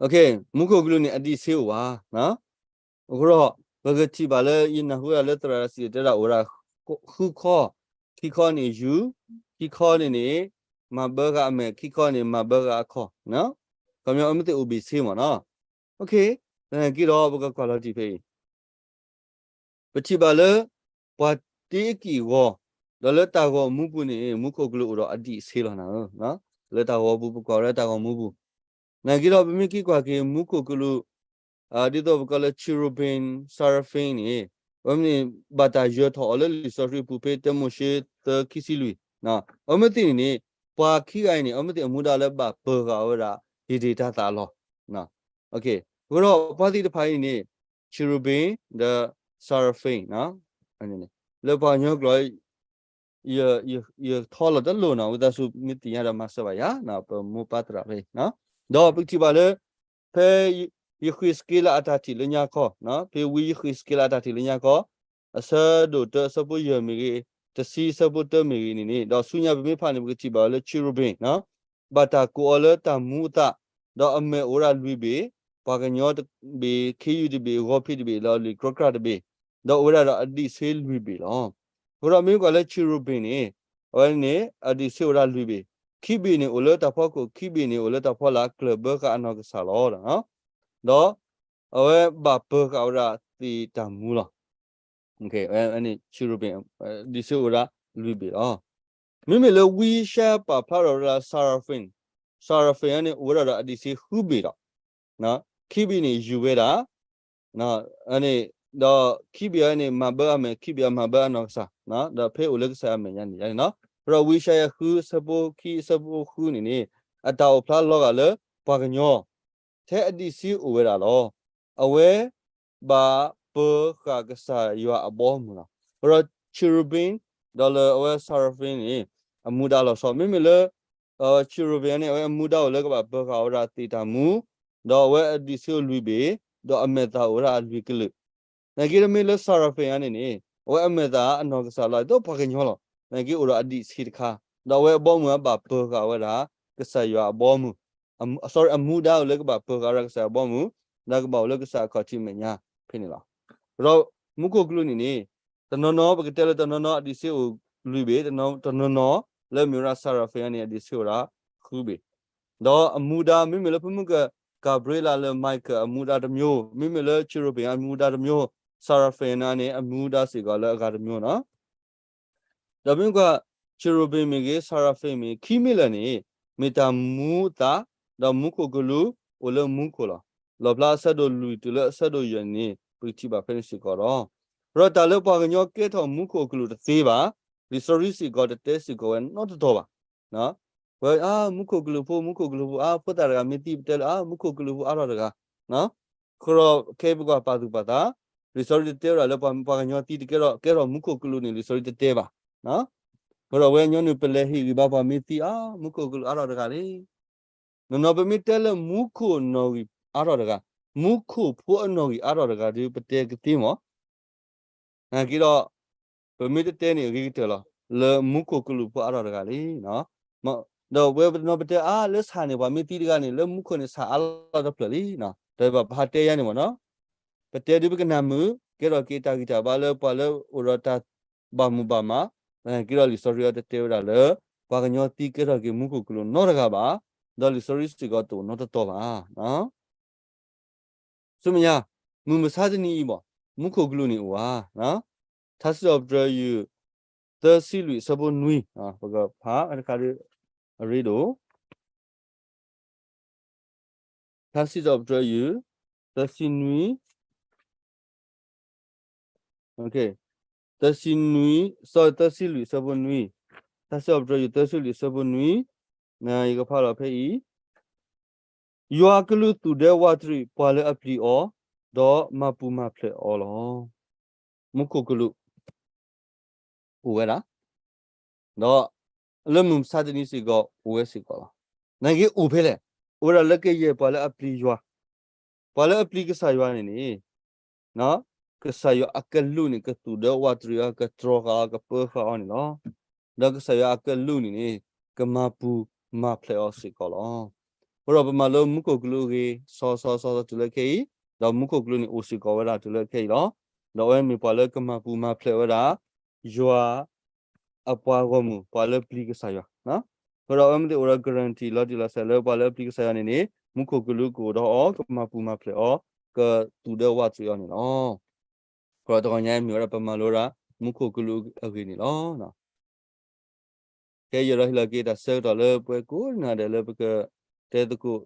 ဧိၤလီၤ. မူခိၣ်ကလူးန့ၣ် အဒံးဆှံအိၣ်ဘၣ်. အဃိဒီး ပကထံၣ်ဘၣ်လၢ ယနၢ်ဟူဒၣ်လၢသရၣ်စံးတဲဒၣ်အိၣ်ဝဲဒၣ် ဃုခီ, ခံခီန့ၣ်ယူၤ, ခံခီန့ၣ်န့ၣ် မၤဘၢဃာ်အမဲာ်, ခံခီန့ၣ် မၤဘၢဃာ်အခီၣ်, ခီပညီ အဝဲမ့ၢ်သ့ၣ်အိၣ်ဘ့ၣ်ဆ့မ့ၢ်နီၤ. သနာ်က့ဒီး ပကကွၢ်လီၤတံၢ်ဖဲအံၤ ပထံၣ်ဘၣ်လၢ ပှၤတ့အကံၢ်အဂီၢ်, ဒီးလၢတၢ်ဂီၤမူပူၤန့ၣ် မူခိၣ်ကလူးအိၣ်ဒီးအဒံးဆှံလီၤနၤဧၢ. လၢတၢ်ဂီၤပူၤ ပကွၢ်လၢတၢ်ဂီၤမူပူၤ, သနာ်က့ဒီး ပမ့ၢ်က့ၤကွၢ်က့ၤမူခိၣ်ကလူး ဒ်သိးပကိးလၢ cherubim, seraphim န့ၣ် အဝဲမ့ၢ်န့ၣ် ဘၣ်တၢ်ယၢၤထီၣ်အီၤလၢလံာ်စီဆှံပူၤဖဲ တၢမိၤၡ့ သၢ ခံဆံလွံၢ်, အဝဲမ့ၢ်သ့ၣ်န့ၣ်န့ၣ် ပှၤခံဂၤအံၤန့ၣ် အဝဲမ့ၢ်သ့ၣ်အမူဒါလၢဘၣ်ပၢၤဃာ်ဝဲဒၣ် ဟ့ၣ်ဒ့ၣ်တၢ်သးအလီၢ် အဃိဒီးပှၤသ့ၣ်တဖၣ်အံၤန့ၣ်န့ၣ် cherubim ဒီး seraphim လၢပှၤကညီကျိာ် ယထီလီၤတလိၣ်နီၤ, ဝံသးစူၤမ့ၢ်သ့ၣ်ညါဒီးမၤစၢၤဘၣ်ယၤ, ပမိၢ်ပၢ်သရၣ်ဖဲအံၤ, ဒီးပကထံၣ်ဘၣ်လၢ ဖဲယဃ့းစက့လးအတၢ်ထံၣ်လၢညါခီ, ဖဲဝံယဃ့းစက့လးအတၢ်ထံၣ်လၢညါခီ အဆၢဒိၣ်တၢ အဆၢဖိယဲၢ်မ့ၢ်ဂ့ၤ, တဆံ အဆၢဖိတၢမ့ၢ်ဂ့ၤန့ၣ်န့ၣ်, ဒီးဆူညါပမ့ၢ်ဖးန့ၣ် ပကထံၣ်ဘၣ်လၢ cherubim ဘၣ်တၢ်ကိးအီၤလၢတၢ်မူအသး, ဒီးအမဲာ်အိၣ်ဝဲဒၣ်လွံၢ်ဘ့ၣ်, ပှၤကညီတဘ့ၣ်, ခ့ယုၢ်တဘ့ၣ်, ဂီၤဖံးတဘ့ၣ်, လီၤလံၤကြီကြၢ်တဘ့ၣ်, ဒီးအိၣ်ဝဲဒၣ်ဒီးအဒံးဆှံလွံၢ်ဘ့ၣ်လီၤ. အဃိဒီးမ့ၢ်ကွၢ်လၢ cherubim န့ၣ် အဝဲန့ၣ် အဒံးဆှံအိၣ်ဝဲဒၣ်လွံၢ်ဘ့ၣ်, ခံဘ့ၣ်န့ၣ်အိၣ်လၢတၢ်ဖီခိၣ်, ခံဘ့ၣ်န့ၣ်အိၣ်လၢတၢ်ဖီလာ်, ကျၢၢ်ဘၢဃာ်အနီၢ်ကစၢ်လီၤ. ဒီးအဝဲဘၣ်ပၢၤဃာ်ဝဲဒၣ်သ့ၣ်တၢ်မူလီၤ. cherubim ဒံးဆှံအိၣ်ဝဲဒၣ်လွံၢ်ဘ့ၣ်လီၤ. မ့မ့ၢ်လၢဝံယၡါယၤပာ်ဖျါထီၣ်ဝဲဒၣ် seraphim, seraphim န့ၣ် အိၣ်ဝဲဒၣ်ဒီးအဒံးဆှံဃုဘ့ၣ်ဒီး ခံဘ့ၣ်န့ၣ်ယူၤဝဲဒၣ်, ဒီးခံဘ့ၣ်အံၤန့ၣ် မၤဘၢအမဲာ်, ခံဘ့ၣ်အံၤမၤဘၢအနီၢ်ကစၢ်, ဒီးဖဲအိၣ်လၢကစၢ်အမဲာ်ညါန့ၣ်န့ၣ်, အဃိဒီးဝံယၡါယၤဃု အဆၢဖိခံ အဆၢဖိဃုန့ၣ်န့ၣ် အတၢ်အိၣ်ဖျါလီၤဂာ်လၢ ပှၤကညီ ထဲအဒံးဆှံအိၣ်ဝဲဒၣ်လီၤ. အဝဲဘၣ်ပၢၤဃာ်ကစၢ်ယွၤအဘီအမုၢ်လီၤ. အဃိဒီး cherubim ဒီးလၢအဝဲ seraphim န့ၣ် အမူဒါလီၤဆီ, မ့မ့ၢ်လၢ cherubim န့ၣ် အဝဲအမူဒါအိၣ်လၢကဘၣ်ပၢၤဃာ်ဝဲဒၣ်သ့ၣ်တၢ်မူ, ဒီးအဝဲအဒံးဆှံအိၣ်လွံၢ်ဘ့ၣ်, ဒီးအမဲာ်သၣ်အိၣ်ဝဲဒၣ်လွံၢ်ကလုာ်, သနာ်က့ဒီးမ့ၢ်လၢ seraphim န့ၣ်န့ၣ် အဝဲအမဲာ်သၣ်အနီၢ်ကစၢ်လီၤ, ဒ်သိးပှၤကညီလီၤ. သနာ်က့အိၣ်ဒီးအဒံးဆှံတခါ, ဒီးအဝဲအဘီအမုၢ်ဘၣ်ပၢၤဃာ်ဝဲဒၣ် ကစၢ်ယွၤအဘီအမုၢ်, အမူဒါအိၣ်လၢကဘၣ်ပၢၤဃာ်ဝဲဒၣ်ကစၢ်ယွၤအဘီအမုၢ်, ဒီးကဘၣ်အိၣ်လၢကစၢ်အခီၣ်ထံးမဲာ်ညါဖဲန့ၣ်လီၤ. ဒီးမူခိၣ်ကလူးန့ၣ်န့ၣ် တနီၤနီၤ ပကတဲလၢတနီၤနီၤအဒံးဆှံအိၣ်လွံၢ်ဘ့ၣ်, တနီၤနီၤလၢမ့ၢ်ဝဲဒၣ် seraphim န့ၣ် အဒံးဆှံအိၣ်ဒၣ်ဃုဘ့ၣ်, ဒီးအမူဒါ မ့မ့ၢ်လၢဖုမုၢ်က Gabriel လၢ Michael အမူဒါတမျိုး, မ့မ့ၢ်လၢ cherubim အမူဒါတမျိုး, seraphim န့ၣ် အမူဒါစ့ၢ်ကီးလၢအဂၤတမျိုးနီၤ. ဒီးမ့ၢ်ကွၢ် cherubim မ့ၢ်ဂ့ၤ seraphim မ့ၢ်ဂ့ၤ ခံမံၤလၢာ်န့ၣ် မ့ၢ်တၢ်မူအသး, ဒီးမူခိၣ်ကလူးအိၣ်လၢမူခိၣ်လီၤ. လီၣ်ဖျါအဆၢဒိၣ်လွံၢ်တုၤလၢအဆၢဒိၣ်ယဲၢ်န့ၣ် ပကထံၣ်ဘၣ်ဖဲန့ၣ်စ့ၢ်ကီးလီၤ. ဒီးတၢ်လၢပှၤကညီကဲထီၣ်မူခိၣ်ကလူးတသ့ဘၣ်, လံာ်စီဆှံစ့ၢ်ကီးတတဲစ့ၢ်ကီးဝဲနီတတီၤဘၣ်. ဝဲ အါ မူခိၣ်ကလူးဖိ, မူခိၣ်ကလူးဖိ, အါ ဖိသၣ်တဂၤမ့ၢ်သံ ပတဲလၢ အါ မူခိၣ်ကလူးဖိအါထီၣ်တဂၤ, အဃိဒီးခဲအံၤပကွၢ်ပာ်သူၣ်ပာ်သး, လံာ်စီဆှံတတဲဝဲဒၣ်လၢပှၤကညီသံတကဲထီၣ် ကဲထီၣ်မူခိၣ်ကလူးန့ၣ် လံာ်စီဆှံတတဲဘၣ်. အဃိဒီးဝဲညီနုၢ်ပလဲၤဟ့ၣ်ဂံၢ်ဘါပှၤမ့ၢ်သံ အါ မူခိၣ်ကလူးအါထီၣ်တဂၤလံ. နီၢ်နီၢ်ပမ့ၢ်တဲလၢမူခိၣ်နီၣ်ဂံၢ်အါထီၣ်တဂၤ, မူခိၣ်ဖိအနီၣ်ဂံၢ်အါထီၣ်တဂၤဒီး ပတဲကသ့မး. နာ်က့ဒီး ပမ့ၢ်တတဲန့ၣ်အဂ့ၤကတၢၢ်လီၤ, လၢမူခိၣ်ကလူးဖိအါထီၣ်တဂၤလံ. ဒီးဝဲပနီၢ်ပတဲ အါ လၢဆၣ်န့ၣ် ပှၤမ့ၢ်သံတဂၤန့ၣ် လၢမူခိၣ်န့ၣ်ဆၣ်အါလီၤတဖျၢၣ်လံ. ဒီးပဟးတဲယါန့ၣ်မးနီၤ, ပတဲဒုးပကနၢ်မုာ် ကဲထီၣ်က့ၤတၢ်ဂံၢ်တၢ်ဘါလၢပှၤလၢအိၣ်ဒီးတၢ်ဘၣ်မူဘၣ်မး, နာ်က့ဒီးလံာ်စီဆှံအံၤတတဲဝဲဒၣ်လၢ ပှၤကညီသံကဲထီၣ်က့ၤမူခိၣ်ကလူးနီတဂၤဘၣ်, ဒီးလံာ်စီဆှံစ့ၢ်ကီးတအိၣ်နီတတီၤဘၣ်. ဆူမဲာ်ညါ, မုၢ်မဆါတနံၤအံၤဘၣ်, မူခိၣ်ကလူးန့ၣ်အိၣ်ဧါ. ထါစံးထီၣ်ပတြၢၤယုၢ် သၢဆံလွံၢ်အဆၢဖိနွံ, ပကဖးတခါဒီး အရ့ဒိၣ် ထါစံးထီၣ်ပတြၢၤယုၢ် သၢဆံနွံ, သၢဆံနွံ, သၢဆံလွံၢ်အဆၢဖိနွံ, တၢ်ဆၢအီၤပတြၢၤယိၤ သၢဆံလွံၢ်အဆၢဖိနွံ, ယကဖးလီၤဖဲအံၤ, ယွၤကလူးသူၣ်ဒၢဝးတရံးပှၤလၢအပျံၤအီၤ, ဒီးမၤပူၤမၤဖျဲးအီၤလီၤ. မူခိၣ်ကလူး အိၣ်ဝဲဒၣ်, ဒီးလၢမုၢ်မဆါတနံၤစ့ၢ်ကီး အိၣ်ဝဲစ့ၢ်ကီးလီၤ. နာ်က့အိၣ်ဖဲလဲၣ်, အိၣ်ဝဲဒၣ်လၢကယဲၢ်ပှၤလၢအပျံၤယွၤ, ပှၤလၢအပျံၤကစၢ်ယွၤန့ၣ်န့ၣ်, ကစၢ်ယွၤအကလူးန့ၣ် ကသူၣ်ဒၢဝးတရံးအီၤ ကတြီဃာ်အီၤ ကပၢဃာ်အီၤန့ၣ်လီၤ. ဒီးကစၢ်ယွၤအကလူးန့ၣ်န့ၣ် ကမၤပူၤမၤဖျဲးအီၤစ့ၢ်ကီးလီၤ. အဃိဒီးပမၤလိမူခိၣ်ကလူးအဂ့ၢ် စီစီစီစီတုၤလၢခဲအံၤ, ဒီးမူခိၣ်ကလူးန့ၣ်အိၣ်စ့ၢ်ကီးဝဲဒၣ်တုၤလၢခဲအံၤလီၤ. ဒီးအဝဲမ့ၢ်ပှၤလၢကမၤပူၤမၤဖျဲးဝဲဒၣ် ယွၤ အပှၤဂီၢ်မုၢ် ပှၤလၢပျံၤကစၢ်ယွၤ, အဃိဒီးအဝဲမ့ၢ်သ့ၣ်အိၣ်ဒီး guarantee လီၤတံၢ်လီၤဆဲးလၢပှၤလၢပျံၤကစၢ်ယွၤန့ၣ်န့ၣ် မူခိၣ်ကလူးကအိၣ်ဒီးအီၤ ကမၤပူၤမၤဖျဲးအီၤ ကသူၣ်ဒၢဝးတရံးအီၤန့ၣ်လီၤ. အဃိဒီးတဂီၤညါအံၤမ့ၢ်ဝဲဒၣ်ပမၤလိဒၣ် မူခိၣ်ကလူးအဂ့ၢ်န့ၣ်လီၤ. ခဲအံၤယဒီးဟ့ၣ်လီၤက့ၤတၢ်ဆၢကတီၢ်လၢပှၤကိးဂၤဒဲးလၢပကတဲသကိး